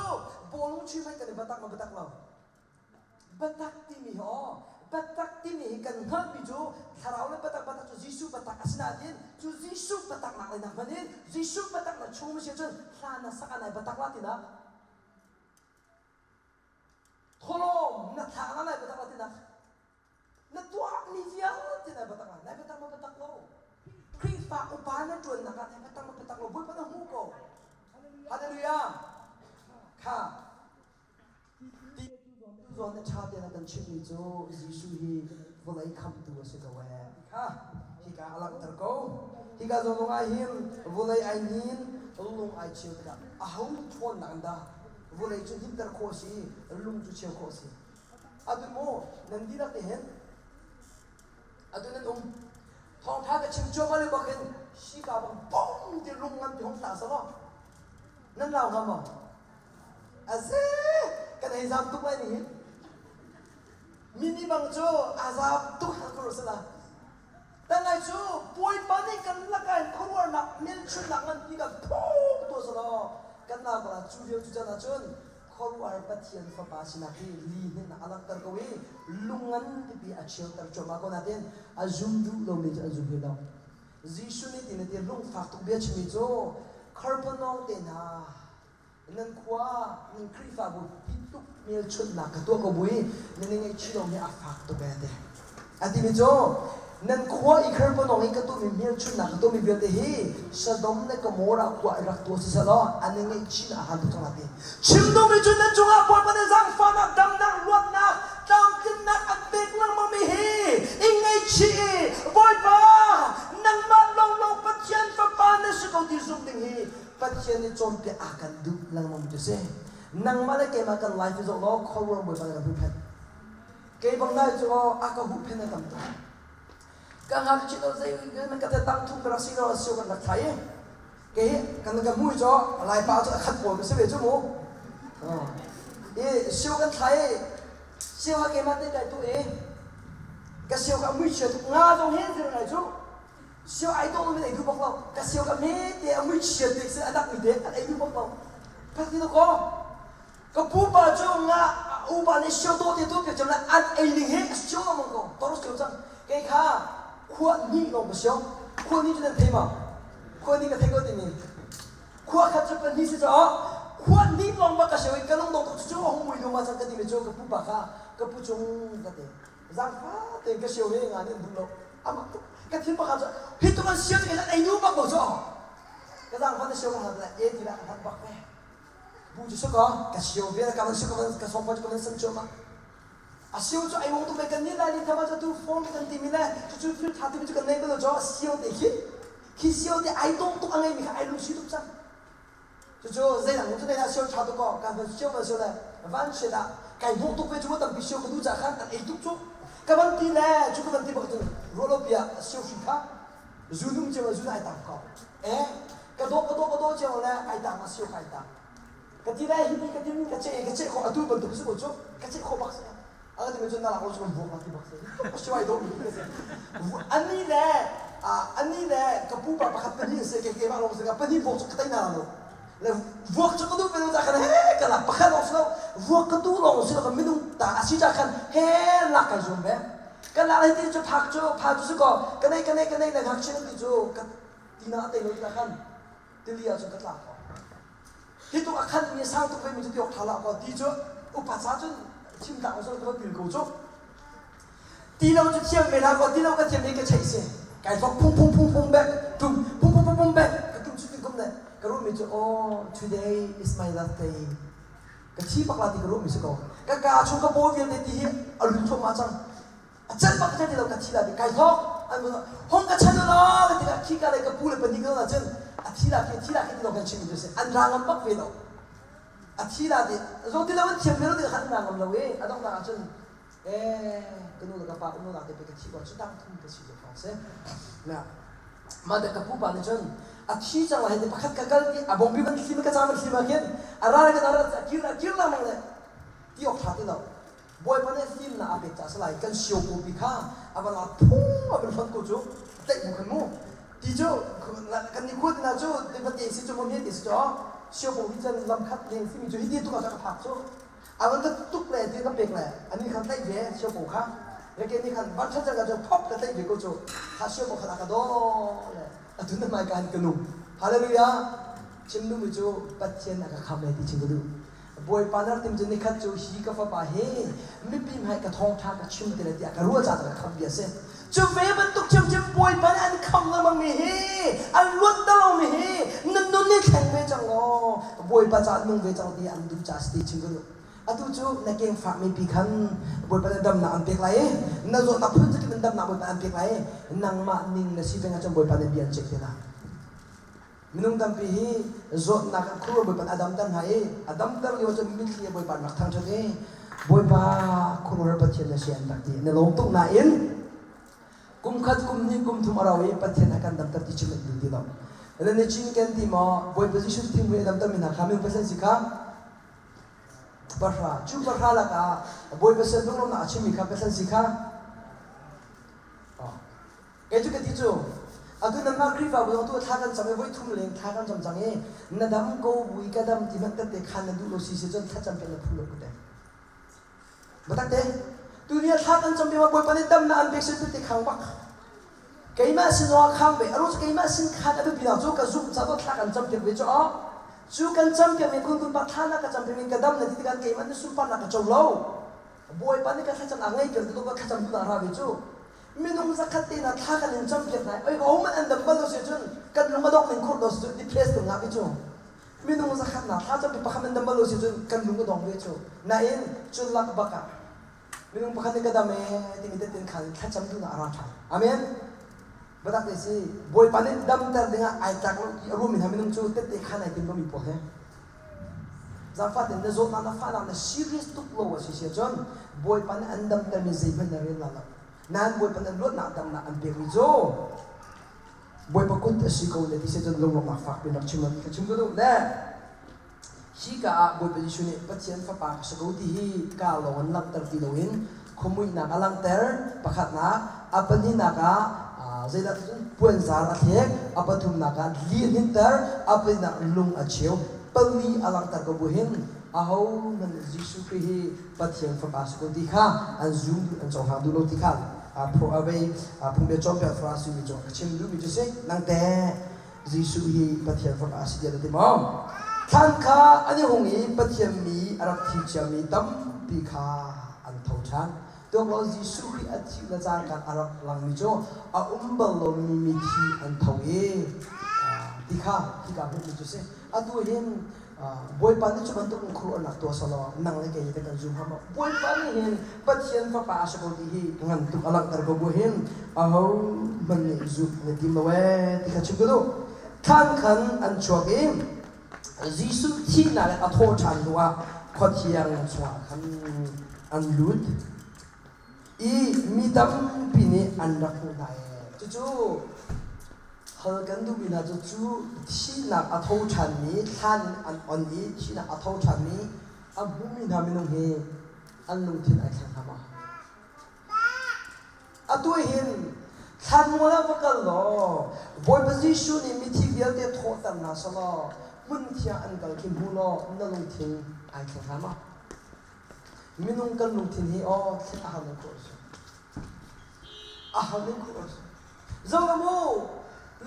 bawlung chim hai kan i batak ma batak lo Biatak timi hi aw, biatak timi hi kan hngalhmi cu thlarau le biatak biatak cu Jesuh biatak a si nain cu Jesuh biatak nak le nak hmanh in Jesuh biatak na chung na si ahcun hla na sak ah nai biatak la tinak thawlawm na thlak ah nai biatak la tinak Na tuahmi vialte nai biatak lai. Nai biatak ma biatak lo. Khrihfa upa na ṭuannak ah nai biatak ma biatak lo. Bawipa na hmu ko. Hallelujah. Kha. Ti zawn na ṭha tein a kan chimhmi cu Jesuh hi vawlei khamhtu a si ko ee. Kha hika a langhter ko. Hika zawn lung ah hin vawlei ai hnin, lung ai cheu tikah aho ṭhawnnak in dah vawlei cu hninter khawh a si, lung cu cheu khawh a si. Atu mu nan dihlak te hin atu nan um thawngtha ka chim cuahmah le bak hin hika bang bong ti lung ngan ti hong tla selaw nan lau hnga maw? Aze kan hei zam tuk lai ni hin mini bang cu a zam tuk hal ko sala Tangai cu Bawipa nih kan lakah in khuaruahnak hmelchunhnak nganpi kan phung tuah selaw kan nau kala cu lio cu can ahcun khuaruahhar Pathian Fapa sinak hi lihninnak a langhter ko i lung ngan pipi a cheuter cuahmah ko nain a zum duh lomi cu an zum hlei lo. Jesuh nih tin a ti lungfak tuk bia chimmi cu Kharpanawng te hna nan khua nan Khrihfabu hi tluk hmelchunhnak ka tuah ko bu i nan i ngaihchih lomi a fak tuk ee ti. A timi cu nan khua i Kharpanawng i ka tuahmi hmelchunhnak ka tuahmi vialte hi Sodom le Gomorrah khua i rak tuah siseh an i ngaihchih a han tuk cang lai ti. Chim duhmi cu nan cungah Bawipa nih zaangfahnak, damnak, luatnak, tlamtlinnak an pek lengmangmi hi i ngaihchih i Bawipa nangmah lawnglawng Pathian Fapa na si ko ti zumh ding hi Pathian nih cawnpiak a kan duh lengmang cu si. Nangmah le keimah kan life hi zoh law khuaruang Bawipa nih kan huhphenh. Kei bang nai cu a ka huhphenh a tam tuk. Ka ngakchia lo zei nan ka tang thum ka rak si lo sio kan rak thlai i kei kan ka mui cu laipa cu a khat pawl ka si ve cu mu. I sio kan thlai i sio ha keimah te kai tu i ka sio ka mui chia tuk nga zong hin zir ngai cu Sio ai dawh lomi an ei duh bak lo. Ka sio ka hme te a mui chia te si a dak mi te an ei duh bak lo. Phak ti ko. Ka pupa cu nga upa nih sio dawh te tu pe cem le an ei ning he sio lengmang ko. Toro sio cang. Kei kha khua hnih lawng ka sio. Khua hnih cu nan thei ma? Khua hnih ka thei ko timi. Khua khat cu pahnih si caah khua hnih lawng bak ka sio i ka lung dong tuk cu a hung mui lu ma cang ka timi cu ka pupa kha ka pu cung ka ti. Zaangfah tein ka sio he nga nih an duh lo. Amah tuk ka thin pakhat cu hi tuk an sio cu kei ei duh bak lo cu. Ka zaangfah na sio ka hlat le e ti lah ka hlat bak ve. Bu cu saka ka sio ve ka van sio ka van ka sawk ka van san cuahmah. A sio cu ai wong tuk ve kan nih lai ni thama cu tu phone kan ti mi le cucu thil tha timi cu kan nei bal lo cu a sio te khi khi sio te ai dawh tuk a ngei mi kha ai lungsi tuk cang. Cucu zeidang cu nei dah sio ṭha tuk kaw ka van sio van sio le van chiat ah kai hnawh tuk ve cu tampi sio ka duh caah khan an ei tuk cu ka van ti le cu ka van ti bak cun ruah lo pi ah sio hri kha zu nung cio le zu ai tang ko eh ka dawh ka dawh ka dawh cio le ai tang ah sio ka ai tang ka ti le hi ti ka ti ka cheh ka cheh khawh atu bantuk si ko cu ka cheh khawh bak si a ti cun na lak lo cu kan vuak la ti bak si sio ai dawh mi ka si ani le ani le ka pupa pakhat pahnih se ke keimah lawng si ka pahnih vuak cu ka tei na lo le vuak cu ka duh ve lo ca khan he ka lak pakhat lawng si lo vuak ka duh lawng si lo ka minung ta a si ca khan he lak kai zuam ve kan lak le ti cu phak cu pha cu si ko ka nei ka nei ka nei le ngakchia ti cu ka tina a tei lo ti khan tili ah cun ka tla ko Hi tuk a khan mi sang tuk ve mi cu ti awk ṭha lah kaw ti cu upa ca cun chim tlak lo ka pil ko cu. Ti lo cu thiam ve hlah kaw ti lo ka thiam i ka cheih si. Kai thawk phung phung phung phung bek tum phung phung phung phung bek ka tum. le ka ruahmi cu oh today is my last day. Ka thi bak la ti ka ruahmi si ko. Ka kaa chung ka paw vialte ti hi a lut thluahmah cang. A can bak ka ti lo ka thi la ti kai thawk. An hong ka chan law ka ti ka khi ka le ka pu le pahnih ka cun a thi la khi thi la khi ti lo kan chim mi cu si. An ra ngam bak ve lo. A thi la ti zo ti lo an thiam ve lo ti khan an ra ngam lo i a donghnak ah cun eh ka nu le ka pa um lo te pe ka thi ko cu tang thum ka si jo fang si na mah de ka pu pa nih cun a thi cang lai ti pakhat ka kal ti a bongpi van thlim ka ca van thlim ah khin a ra le ka ra a kir a kir lengmang le ti awk tha ti lo bawipa nih fimnak a pek ca salai kan sio ko pi kha a van a phung a van hlonh ko cu tlaih bu khan mu ti cu kan ni khua tina cu va te si cu mo mi te si cu sio ko hi chan lam khat leng simi cu hi ti tu ka ka phak cu A van ka tuk le ti ka pek le ani khan tlaih ve siapo kha reke nih khan van ṭhat cang cu phop ka tlaih ve ko cu kha siapo khan a ka daw le atu na hmai ka ka nung. Hallelujah. Chim duhmi cu Pathian a ka kham le ti chim ka duh. Bawipa na rak tim cu nikhat cu hi ka fapa hi mipi hmai ka thawngṭha ka chim te le tiah ka ruah caah ka kham bia si. Cu ve bantuk ṭhiamṭhiam Bawipa nih an kham lengmangmi hi, an luatter lomi hi, na nun i thleng ve cang law Bawipa caah nung ve cang ti an duh caah si ti chim ka duh. Atu cu na kengfakmi pi khan Bawipa nih damnak an pek lai i na zawtnak phun zakip in damnak Bawipa an pek lai i nangmah ning na si peng ahcun Bawipa nih bia an ceih te lai. Minung tampi hi zawtnak in khuaruah Bawipa a damter hna i a damter lio cun mitthli a Bawipa an rak thangṭhat i Bawipa khuaruahhar Pathian na si an rak ti. Na lawm tuk nain kum khat kum hnih kum thum a rau i Pathian a kan damter ti chim an duh ti lo. Le na cin ken ti maw Bawipa Jesuh thimhui a damter mi hna kha minung Pathian si kha pahra cu pahra lakah Bawipa sin lunglawmhnak a chimmi kha Pathian si kha Kei cu ka ti cu, atu nanmah Khrihfabu zong tu thla kan cam i voi thum leng thla kan cam cang i na dam ko bui ka dam ti hmanh tette khan na duh lo si si cun thlacam piak na phu lo ka te. Biatak te, tuni ah thla kan cam piak ma Bawipa nih damnak an pek sin tette khang bak. Keimah sin zong ah khang ve, a ruang cu keimah sin khan a biapi nak cu ka zumh caah thla kan cam piak ve cu ah cu kan cam piak mi kun kun pa thla na ka cam piak mi ka dam na ti tikah keimah nih sunparnak ka co lo. Bawipa nih ka thlacam a ngei piak ti ka thlacam duhnak ra ve cu. Minung zakhat te hna thla kan in campiak hna i oi hohmanh an dam bal lo si cun kan lung a dongh ning khurh lo si cun depressed kan ngah ve cu. Minung zakhat hna thla campi pakhat an dam bal lo si cun kan lung a dong ve cu. Nain cun lak bak ah minung pakhat nih ka dam ee timi tetin khan thlacam duhnak a ra ṭhan. Amen. Biatak te si Bawipa nih damter dingah ai tlak lo ti a ruahmi hna minung cu tette khan ai tim lomi pawl he Zaangfah tein na zawtnak na fahnak na serious tuk lo a si si ahcun Bawipa nih an damtermi zeihmanh na rel la lo. Nain Bawipa nih luatnak damnak an pekmi cu Bawipa kut a si ko na ti si cun lunglawmhnak fak piin rak chim ka chim ka duh le hika ah Bawipa Jesuh nih Pathian fapa ka si ko ti hi ka lawng in langhter ti loin khuamuihnak a langhter pakhatnak a pahnihnak ah zeidah cun puanzar a thlek a pathumnak ah li a hninter a palinak lung a cheu pali a langhter ko bu hin ahohmanh nih Jesuh Khrih hi Pathian fapa si ko ti kha an zum duh an cohlang duh lo ti kha vei phungbia cawnpiak Farasi mi cu ka chim duhmi cu si nang teh Jesuh hi Pathian fapa a si tiah na ti maw? Thlan kha an i hung i Pathian mi a rak thi ciami tampi kha an tho ṭhan. Tuak Jesuh Khrih a thih le cangka a rak langmi cu a um bal lomi mithi an tho i ti kha hika hmuhmi cu si. Atu hin Bawipa nih cu bantuk in khuaruahnak tuah selaw nang le kei nih kan zum hnga maw? Bawipa nih hin Pathian Fapa a si ko ti hi ngan tuk a langhter ko bu hin ahohmanh nih zumh an i tim lo ee ti kha chim ka duh. Thlan khan an chuak i Jesuh thihnak in a thawh ṭhan hnuah khua thiang chungah khan an lut i mi tampi nih an rak hmuh hna ee. Cucu hal kan duhmi hna cu cu thihnak a tho ṭhanmi thlan in an on i thihnak a tho ṭhanmi a hmumi hna minung hi an lungthin ai thleng hna maw? Atu hin thlanmual ah va kal law Bawipa Jesuh nih mithi vialte thawhter hna selaw hmun thiang an kal khi hmu law na lungthin ai thleng hna maw? Minung kan lungthin hi aw thlen a har ning khawh a si. A har ning khawh a si. Zoh mu,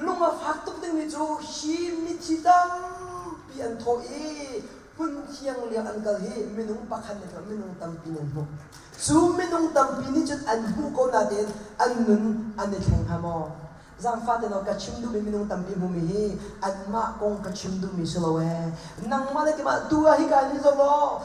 lung a fak tuk dingmi cu hi mithi tampi an thawh i hmun thiang liang an kal hi minung pakhat nih cun minung tampi nih an hmuh. Cu minung tampi nih cun an hmuh ko nain an nun an i thleng hnga maw? Zaangfah te ka chim duhmi minung tampi hmumi hi anmah kong ka chim duhmi si lo ee. Nangmah le keimah tu ah hika hin zoh law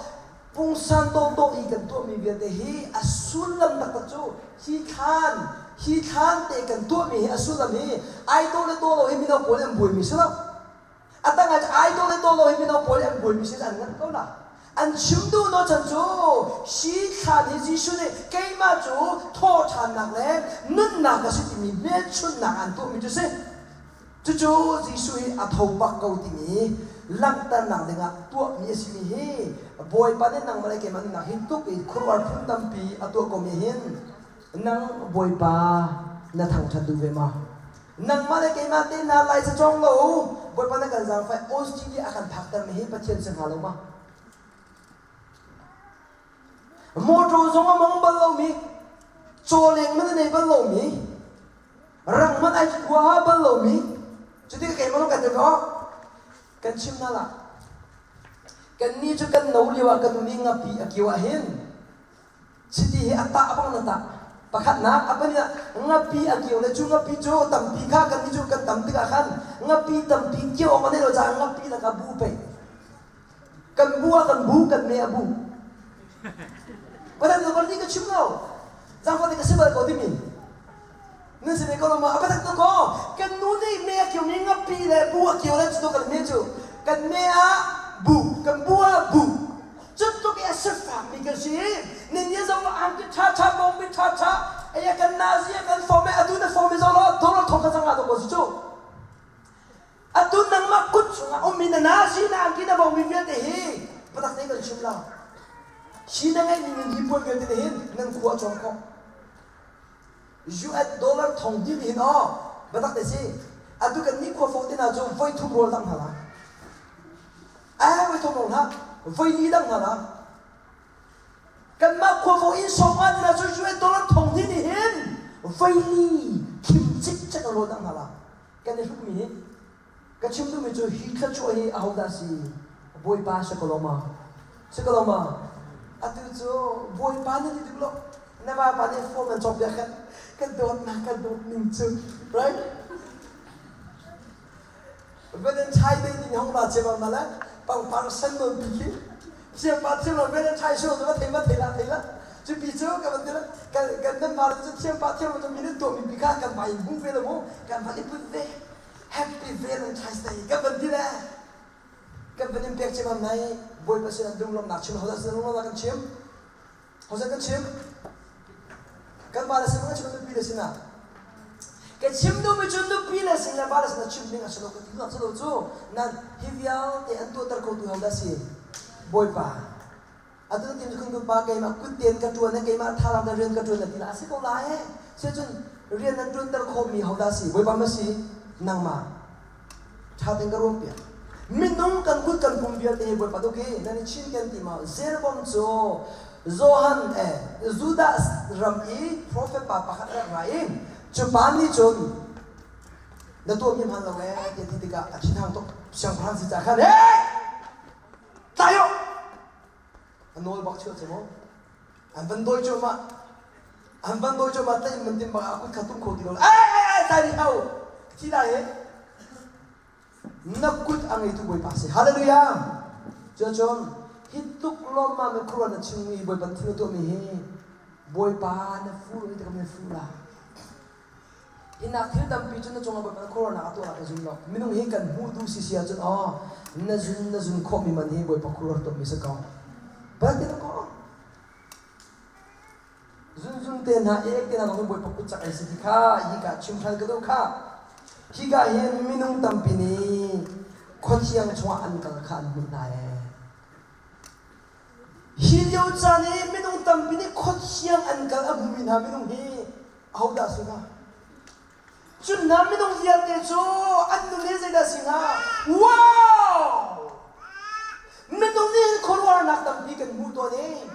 pungsan dawhdawh i kan tuahmi vialte hi a sullam taktak cu hi thlan hi thlan te kan tuahmi hi a sullam hi ai dawh le dawh lo hi mino pawl an buaimi si lo. A tang ah ai dawh le dawh lo hi mino pawl an buaimi si an ngan ko la. An chim duh no chan cu hi thlan hi Jesuh nih keimah cu thawhṭhannak le nunnak ka si timi hmelchunhnak an tuahmi cu si. Cucu Jesuh hi a tho bak ko timi langhternak dingah tuahmi a simi hi Bawipa nih nangmah le keimah nunnak hi tuk i khuaruahhar phun tampi a tuah komi hin nang Bawipa na thangṭhat duh ve ma? Nangmah le keimah te hna lai cawng lo Bawipa na kan zaangfai Australia a kan phaktermi hi Pathian si hnga lo ma? Motor zong a mong bal lomi, cawleng man a nei bal lomi, rang man ai huaha bal lomi, cuti ka keimah kan ko kan chim hna la. Kan ni cu kan no lio ah kan nu nih ngapi a kio ah hin chiti hi a tah bang na tah. Pakhatnak a pahnihnak ngapi a kio le cu ngapi cu tampi kha kan ni cu kan tam tikah khan ngapi tampi kio awk a neih lo caah ngapi lakah bu pei. Kan bu ah kan bu, kan me a bu. Pathian cu ni ka chim lo. Zaangfah te ka si bal ko timi. Nan si ve ko lo ma? A pathian tu ko. Kan nu nih me a kio mi ngapi le bu a kio le cu kan me cu. Kan me ah bu, kan bu ah bu. Cu tluk i a sifak mi kan si. Nin ni zong ang ki tha tha bong mi tha tha. Aya kan nazi kan fom e atu na fom e zong lo dollar thong ka zanga to ko si cu. Atu nangmah kut chungah ummi na nazi na angki na bongmi vialte hi patak te kan chim lo. Hi na ngeihmi nun hi puan vialte nih hin nan khua a cawm khawh. US dollar thong dih hin aw batak te si. Atu kan nih khua fo te hna cu voi thum rawl dang hna la. Eh voi thum rawl hna voi li dang hna la. Kanmah khuafo inn sawm nga hna cu US dollar thong hnih nih hin voi li khim cikcek a rawl dang hna la. Kan i hrukmi hi ka chim duhmi cu hi thluachuah hi ahodah si? Bawipa si ko lo ma? Si ko lo ma? Atu cu Bawipa na ti duh lo. Na vapa nih form an cawkpiak khan kan dawtnak kan dawt ning cu right? Valentine Day timi hong ra cia ma la pangpar sen non pi khi thiam pa thiam lo Valentine show cu va thei ma thei la thei la cu pi cu ka van ti la kan kan nan ma cu thiam pa thiam lo cu minute tuah mi pi kha kan vai hmu ve lo mu kan van i put ve Happy Valentine's Day kan van ti le kan van in pek cem am nai Bawipa sin an lunglawmhnak chim hodah sin lunglawmhnak kan chim Hosea kan chim. Kan vale sin kan chim nupi le sinah. Ka chim duhmi cu nupi le sin le vale sinah chim ding a si lo ka ti duhnak si lo cu nan hi vialte an tuahter khotu ho dah si Bawipa. Atu na tim kun pa keimah kut tein ka ṭuan keimah thalang na rian ka ṭuan na ti la a si ko lai. Sicun rian nan ṭuanter khawhmi ho dah si Bawipa ma si nangmah. Ṭha tein ka ruahpiak. Minung kan kut kan pum vialte hi Bawipa tuk hi nan i chin kan ti ma? Jeroboam cu Johan eh Judah ram i profet pa pakhat rak ra i cu pa nih cun na tuahmi hman lo ee tiah ti tikah a thinhang tuk siangpahrang si ca khan hey tlai u a nawl bak chuah cu mu an van dawi cuahmah an van dawi cuahmah tlaih man tim bak a kut kha tum kho ti lo ei ei ei tlai rih hau thi lai he na kut a ngeitu bawipa si hallelujah cuacun hi tluk lawmmam in khuaruah na chimmi bawipa thil na tuahmi hi bawipa na fu i tikam na fu la Hinak thil tampi cu na cungah Bawipa na khuaruahnak a tuah ka zum lo. Minung hi kan hmuh duh si si ahcun aw na zun na zun khawhmi man hi Bawipa khuaruah tuahmi si ko. Bal ti ko. Zunzun te hna ek te hna zong Bawipa kut cak ai si ti kha hika chim ṭhan ka duh kha. Hika hin minung tampi nih khuathiang chungah an kal kha an hmuh hna ee. Hi lio caan i minung tampi nih khuathiang an kal a hmumi hna minung hi ahodah si hnga? Cun hna minung vialte cu an nun hi zeidah si hnga? Wow! Minung nih hin khuaruahharnak tampi kan hmuh tawn i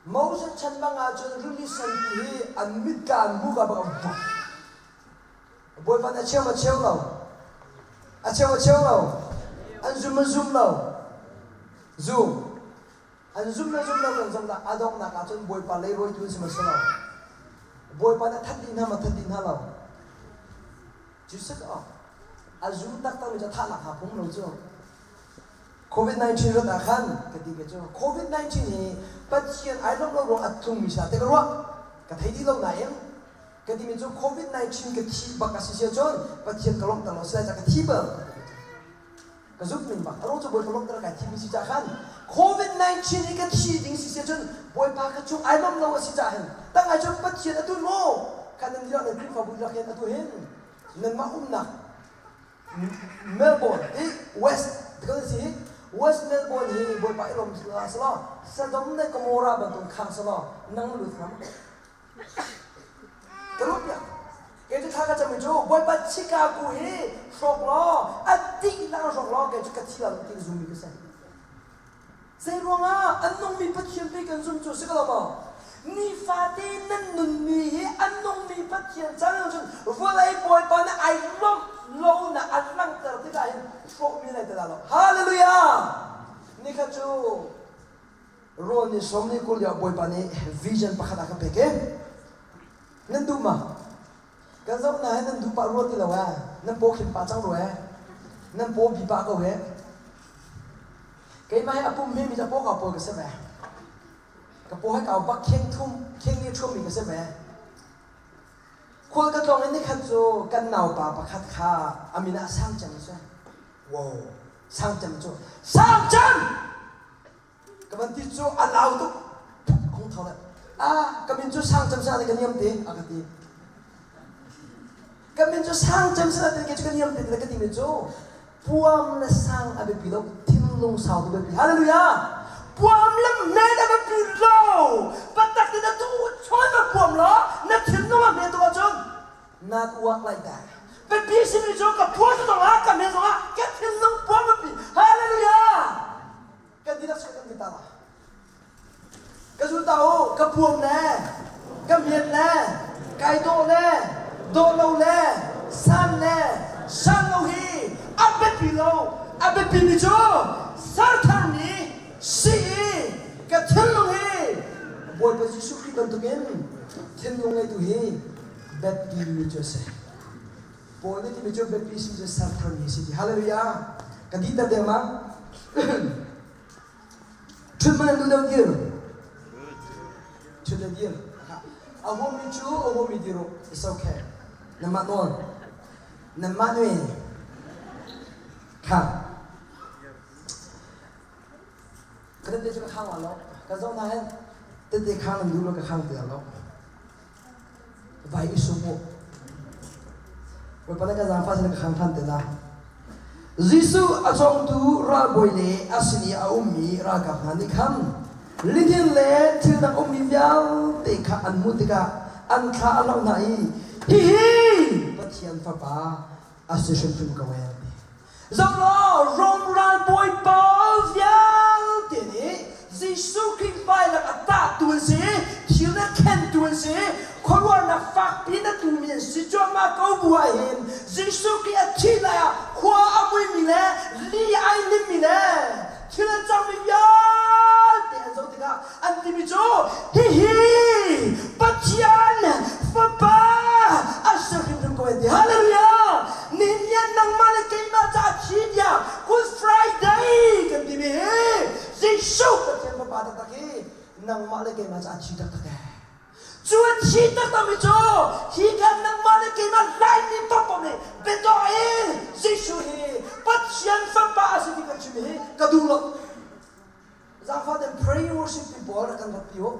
Moses chan bang ahcun rili senpi hi an mit ka an hmuh ka bak a Bawipa nih a cheu a cheu lo. A cheu a cheu lo. An zum an zum lo. Zum. An zum le zum lo kan zong dah a donghnak ahcun Bawipa leirawitu an si ma si lo. Bawipa nih a that dih hna ma that dih hna lo. Cu si ko. A zu taktakmi cu a thahnak hnga phung lo cu. COVID-19 rat ah khan ka ti ke cu COVID-19 hi Pathian ai lawmh lo ruang a tlungmi si te ka ruah. Ka thei dih lo nain ka timi cu COVID-19 ka thih bak a si si ahcun Pathian ka lawmhter lo si lai ca ka thi bal. Ka zumh ning bak. A ruang cu Bawipa lawmhter kai thimmi si caah khan COVID-19 hi ka thi ding si si ahcun Bawipa ka cung ai lawmh lo a si caah hin tang ai cun Pathian atu maw khan nan dihlak nan Khrihfabu dihlak hin atu hin nanmah umnak Melbourne i West ti kan si West Melbourne hi Bawipa i lawm selaw Sodom le Gomorrah bantuk khang selaw nang na lut hnga maw? Ka ruat piak. Kei cu thla ka cam cu Bawipa Chicago hi hrawk law a dihlak hrawk law kei cu ka thi lai ti ka zummi ka si. Zei ruangah an nungmi Pathian pei kan zum cu si ko lo maw? Nifate nan nunmi hi an nungmi Pathian cang cun vawlei Bawipa nih ai lawmh lo na an langhter tikah hin hrawhmi lai ti lo. Hallelujah! Nikhat cu Rawl ni sawm ni 20 lio Bawipa nih vision pakhat a ka pek i nan duh ma? Kan zoh na he nan duh pah rua ti lo eh. Nan paw khim pah cang rua eh. Nan paw bi pah ko he. Keimah hi a pum mi mi paw kau pawl ka si ve. Ka paw he kau bak kheng thum kheng ni thum mi ka si ve. Khual ka tlawng in nikhat cu kan naupa pakhat kha a min ah Sang Cem a si. Wow, Sang Cem cu Sang Cem! Ka van ti cu a lau tuk. Hung tho le ah ka min cu sang cem sana ka niam te a ka ti. Ka min cu sang cem sana te ke cu ka niam te ka ti mi cu puam le sang a biapi lo thinlung sau tu biapi. Hallelujah! Puam le men a biapi lo. Patak te na tu chon ma puam lo na thinlung a hme tu ahcun not work like that. Biapi simi cu ka puam zong ah ka men zong ah ka thinlung puam biapi. Hallelujah! Kan dihlak sung kan ta la. Ka zul ta u, ka puam le, ka miat le, kai dawh le, dawh lo le, san le, san lo hi a biapi lo. A biapi mi cu sertharmi si i ka thinlung hi Bawipa Jesuh Khrih bantukin thinlung ngeitu hi biapi mi cu a si. Paul nih timi cu biapi si cu ser tharmi si ti. Hallelujah! Ka dihter dengmang. Ṭhut man an duh deuh dir. Ṭhut le dir. A huammi cu a huammi dir u. It's okay. Nanmah nawl. Nanmah nui. Kha. Ka tete cu ka khang lo. Ka zoh na hen. Tete khang nan duh lo ka khang ti lo. Vai i sum u. Bawipa na ka zaangfah sin ka khang ṭhan te la. Jesuh a cawngtu ralbawi le a sin i a ummi ralkap hna nih khan lihnin le thil dang ummi vialte kha an hmuh tikah an thla a hlauh hna i hihi Pathian Fapa a si hrimhrim ko ee an ti. Zoh law, Rom ralbawi pawl vialte nih Jesuh Khrih vailam a tahtu an si, thil a khentu an si, khuaruahnak fakpi in a tumi an si cuahmah ko bu ah hin Jesuh Khrih a thih lai ah khua a muimi le li ai limmi le thil a cangmi vialte an zoh tikah an timi cu hihi Pathian Fapa a si hrimhrim ko an ti. Hallelujah! Nihin ni ah nangmah le keimah caah thi tiah Good Friday kan timi hi Jesuh Pathian Fapa taktak hi nangmah le keimah caah thi taktak ee. Cu a thi taktakmi cu hi kan nangmah le keimah Laimi paohpaoh nih biadawh in Jesuh hi Pathian Fapa a si ti kan chim hi ka duh lo. Zaangfah ten pray worship ti pawl rak kan rat pi u.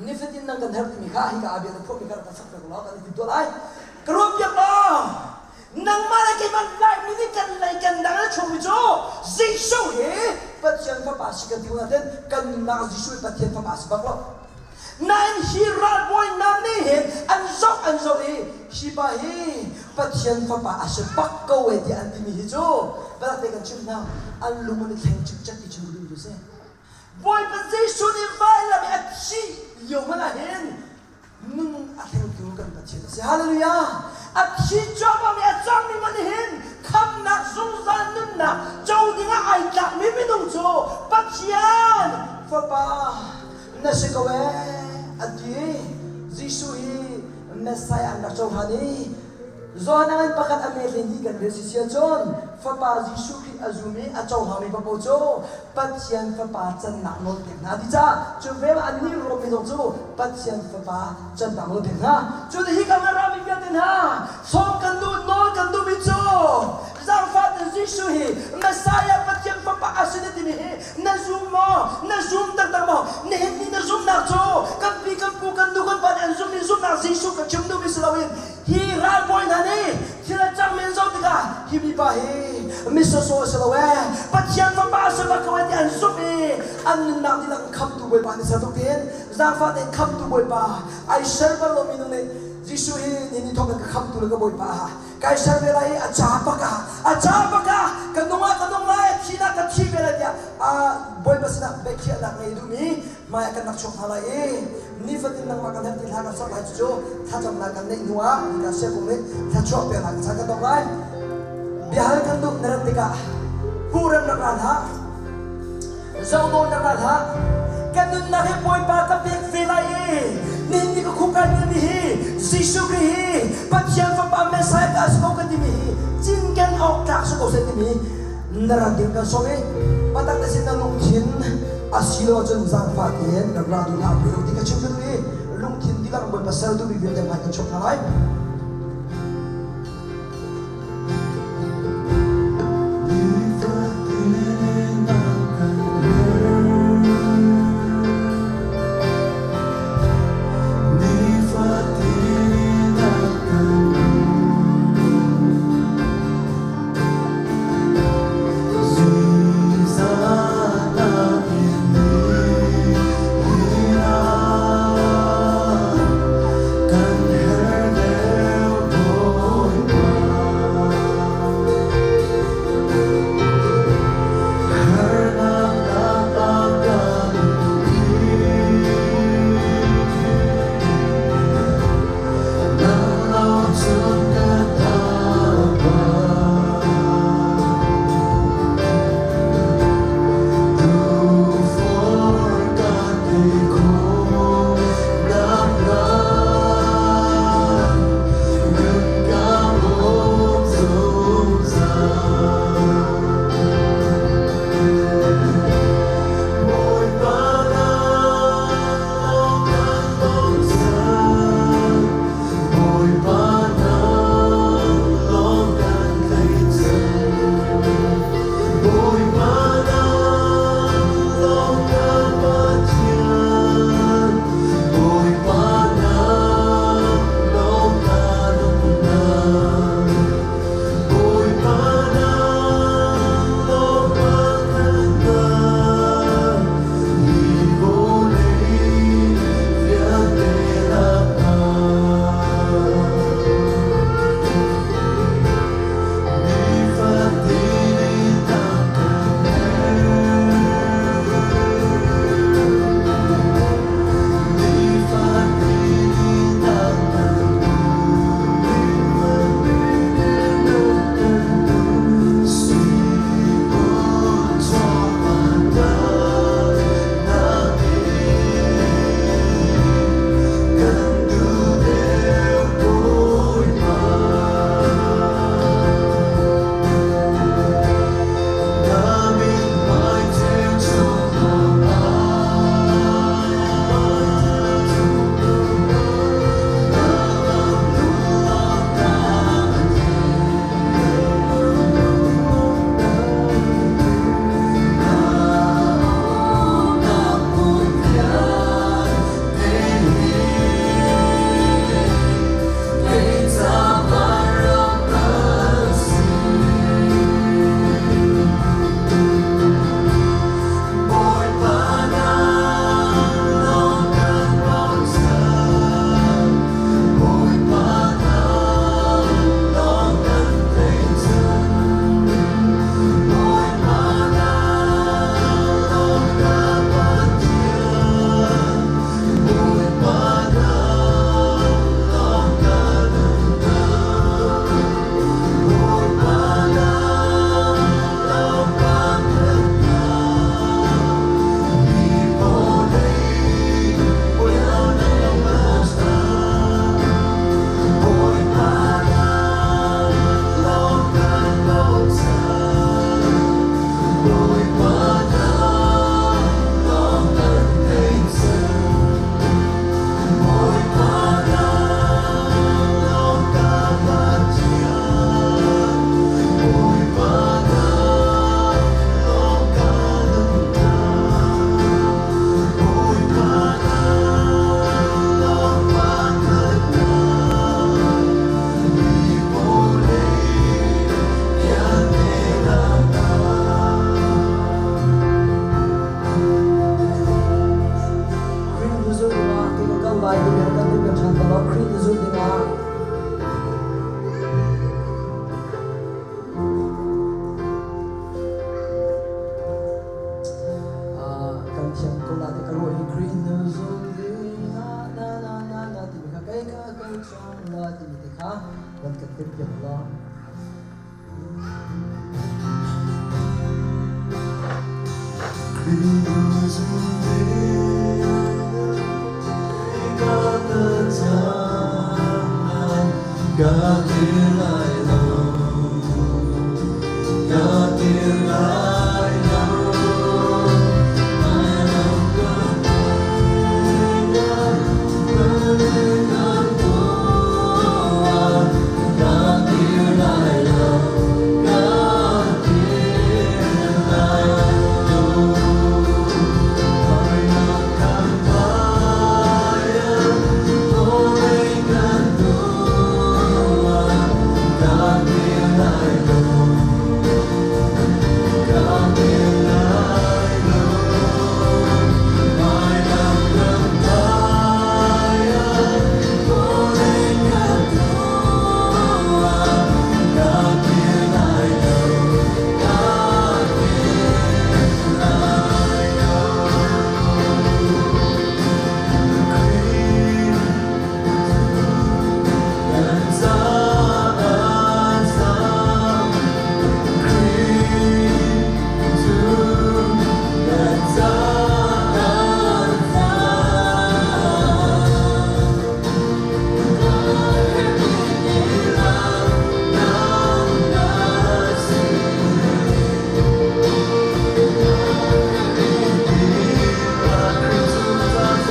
Nifatin nang kan herh timi kha hika ah bia na phuahmi kha rak kan sak piak law kan i timtuah lai. Ka ruah piak law nangmah le keimah Laimi nih kan lei kan dang a chungmi cu Jesuh hi Pathian Fapa si kan ti ko nain kan nunnak ah Jesuh hi Pathian Fapa si bak lo. Nain hi ralbawi hna nih hin an zoh an zoh i hi pa hi Pathian Fapa a si bak ko e tiah an timi hi cu biatak te kan chim hna an lung an i thleng cikcek ti chim ka duh cu si. Bawipa Jesuh nih vailam i a thih lio hmanh ah hin nun a thlengtu kan Pathian a si. Hallelujah! A thi cuahmahmi a cangmi hmanh hin khamnak zungzal nunnak co dingah ai tlakmi minung cu Pathian Fapa na si ko ee an ti. Jesuh hi Messiah an rak cohlan i. Johan ngan pakhat a me hleihnih kan rel si sia cun Fapa Jesuh Khrih a zum i a cohlangmi paoh cu Pathian Fapa cannak nawl pek hna ti caah cu ve ah annih Rom mi zong cu Pathian Fapa cannak nawl pek hna. Cu hi ka rami vialte hna sawm kan duh nawl kan duhmi cu zaangfah tein Jesuh hi Messiah Pathian Fapa a si na timi hi na zum maw? Na zum taktak maw? Nihin ni na zumhnak cu kan pi kan pu kan nu kan pa nih an zumhmi zumhnak Jesuh ka chim duhmi si loin Hi ralbawi hna nih thil a cangmi an zoh tikah hi mipa hi misawsawh a si lo ee, Pathian fapa a si bak ko ee ti an zumh i an nunnak dihlak in khamtu Bawipa nih ser tuk tiin zaangfah tein khamtu Bawipa ai ser bal lomi nung nih Jesuh hi nihin ni thawk in ka khamtu le ka Bawipa ah kai ser ve lai i a ca bak ah a ca bak ah ka nung ah ka nung lai a thi nak ka thi ve lai tiah Bawipa sinah biakhiahnak ngei duhmi hmai ah kan rak chuak hna lai i nifatin nangmah kan herh ti hla kan sak lai cucu thlacamnak kan neih hnu ah hika siakung nih thluachuah peknak caan kan tong lai. Biahal kan duh na rat tikah hurem rak ra hlah, zohnawn rak ra hlah. Kan nunnak hi Bawipa ka pek ve lai i nihin ni ka khukai mi hi Jesuh Khrih hi Pathian Fapa Messiah ka si ko ka timi hi cinken awk tlak si ko seh timi na rat ding kan sawm i patak te sin na lungthin asilo ahcun zaangfah tein rak ra duh hlah pe ti ka chim ka duh i lungthin dihlak Bawipa ser duhmi vialte hmai kan chuak hna lai. timpiak law. Ka dir lai lo, ka dir lai lo, ka dir lai lo, ka dir lai lo.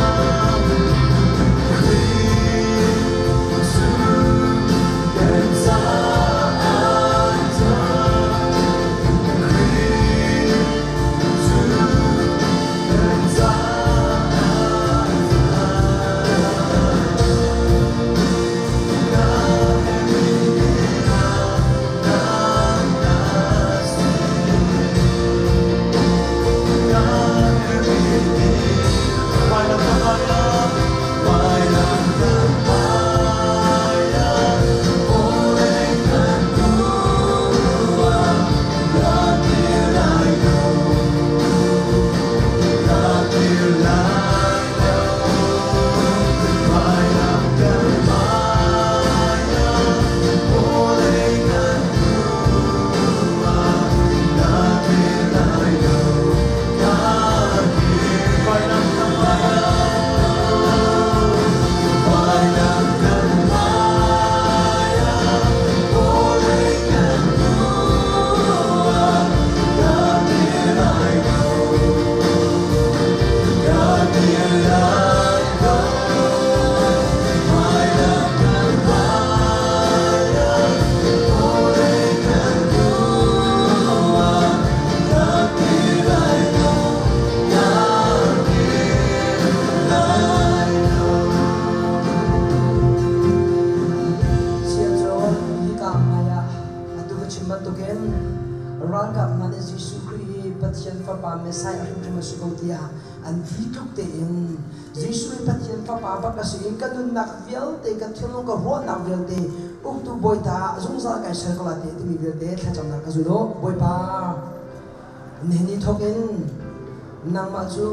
Siah hika hmai ah atu ka chim bantukin ralkap hna nih Jesuh Khrih hi Pathian Fapa Messiah hrimhrim a si ko tiah an ti tluk tein Jesuh hi Pathian Fapa bak a si i ka nunnak vialte, ka thinlung, ka ruahnak vialte uktu bawi ta zungzal kai ser ko lai te timi vialte thlacamnak ka zul u. Bawipa, nihin ni thawk in nangmah cu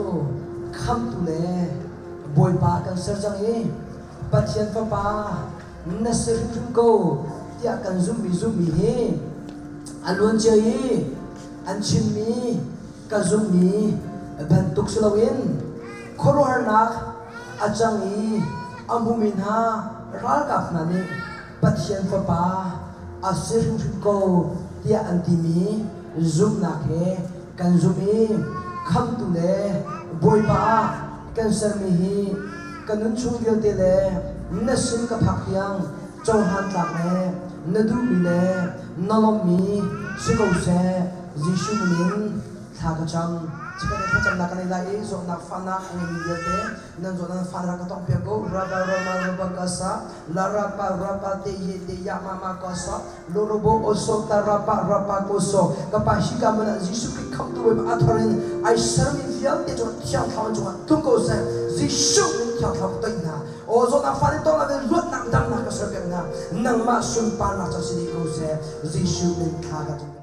khamtu le Bawipa kan ser cang i Pathian Fapa na si hrimhrim ko tiah kan zumhmi zumhmi hi a luancia i an chimmi ka zumhmi bantuk si loin khuaruahharnak a cang i a hmumi hna ralkap hna nih Pathian Fapa a si hrimhrim ko tiah an timi zumhnak he kan zumh i khamtu le Bawipa ah kan sermi hi ka nun chung vialte le na sin ka phak tiang cohlan tlak le na duhmi le na lawmhmi si ko seh. Jesuh min in thla ka cam. Chikkhat in thlacamnak kan ei lai i zawtnak fahnak a ngeimi vialte nan zawtnak nan fahnak ka tawngh piak ko. Raba rama raba kasa la rapa rapa te ye te ya ma ma kasa lo robo oso ta rapa rapa koso ka pa hi ka mana Jesuh Khrih khamtu Bawipa a thar in ai sermi vialte cu Thiang Thlarau cungah tlung ko seh. Jesuh min Thiang Thlarau ka toih hna. Aw zawtnak fa nih tawng la luatnak damnak ka ser piak hna. Nangmah sunparnak ca si dih ko seh. Jesuh min thla ka cam.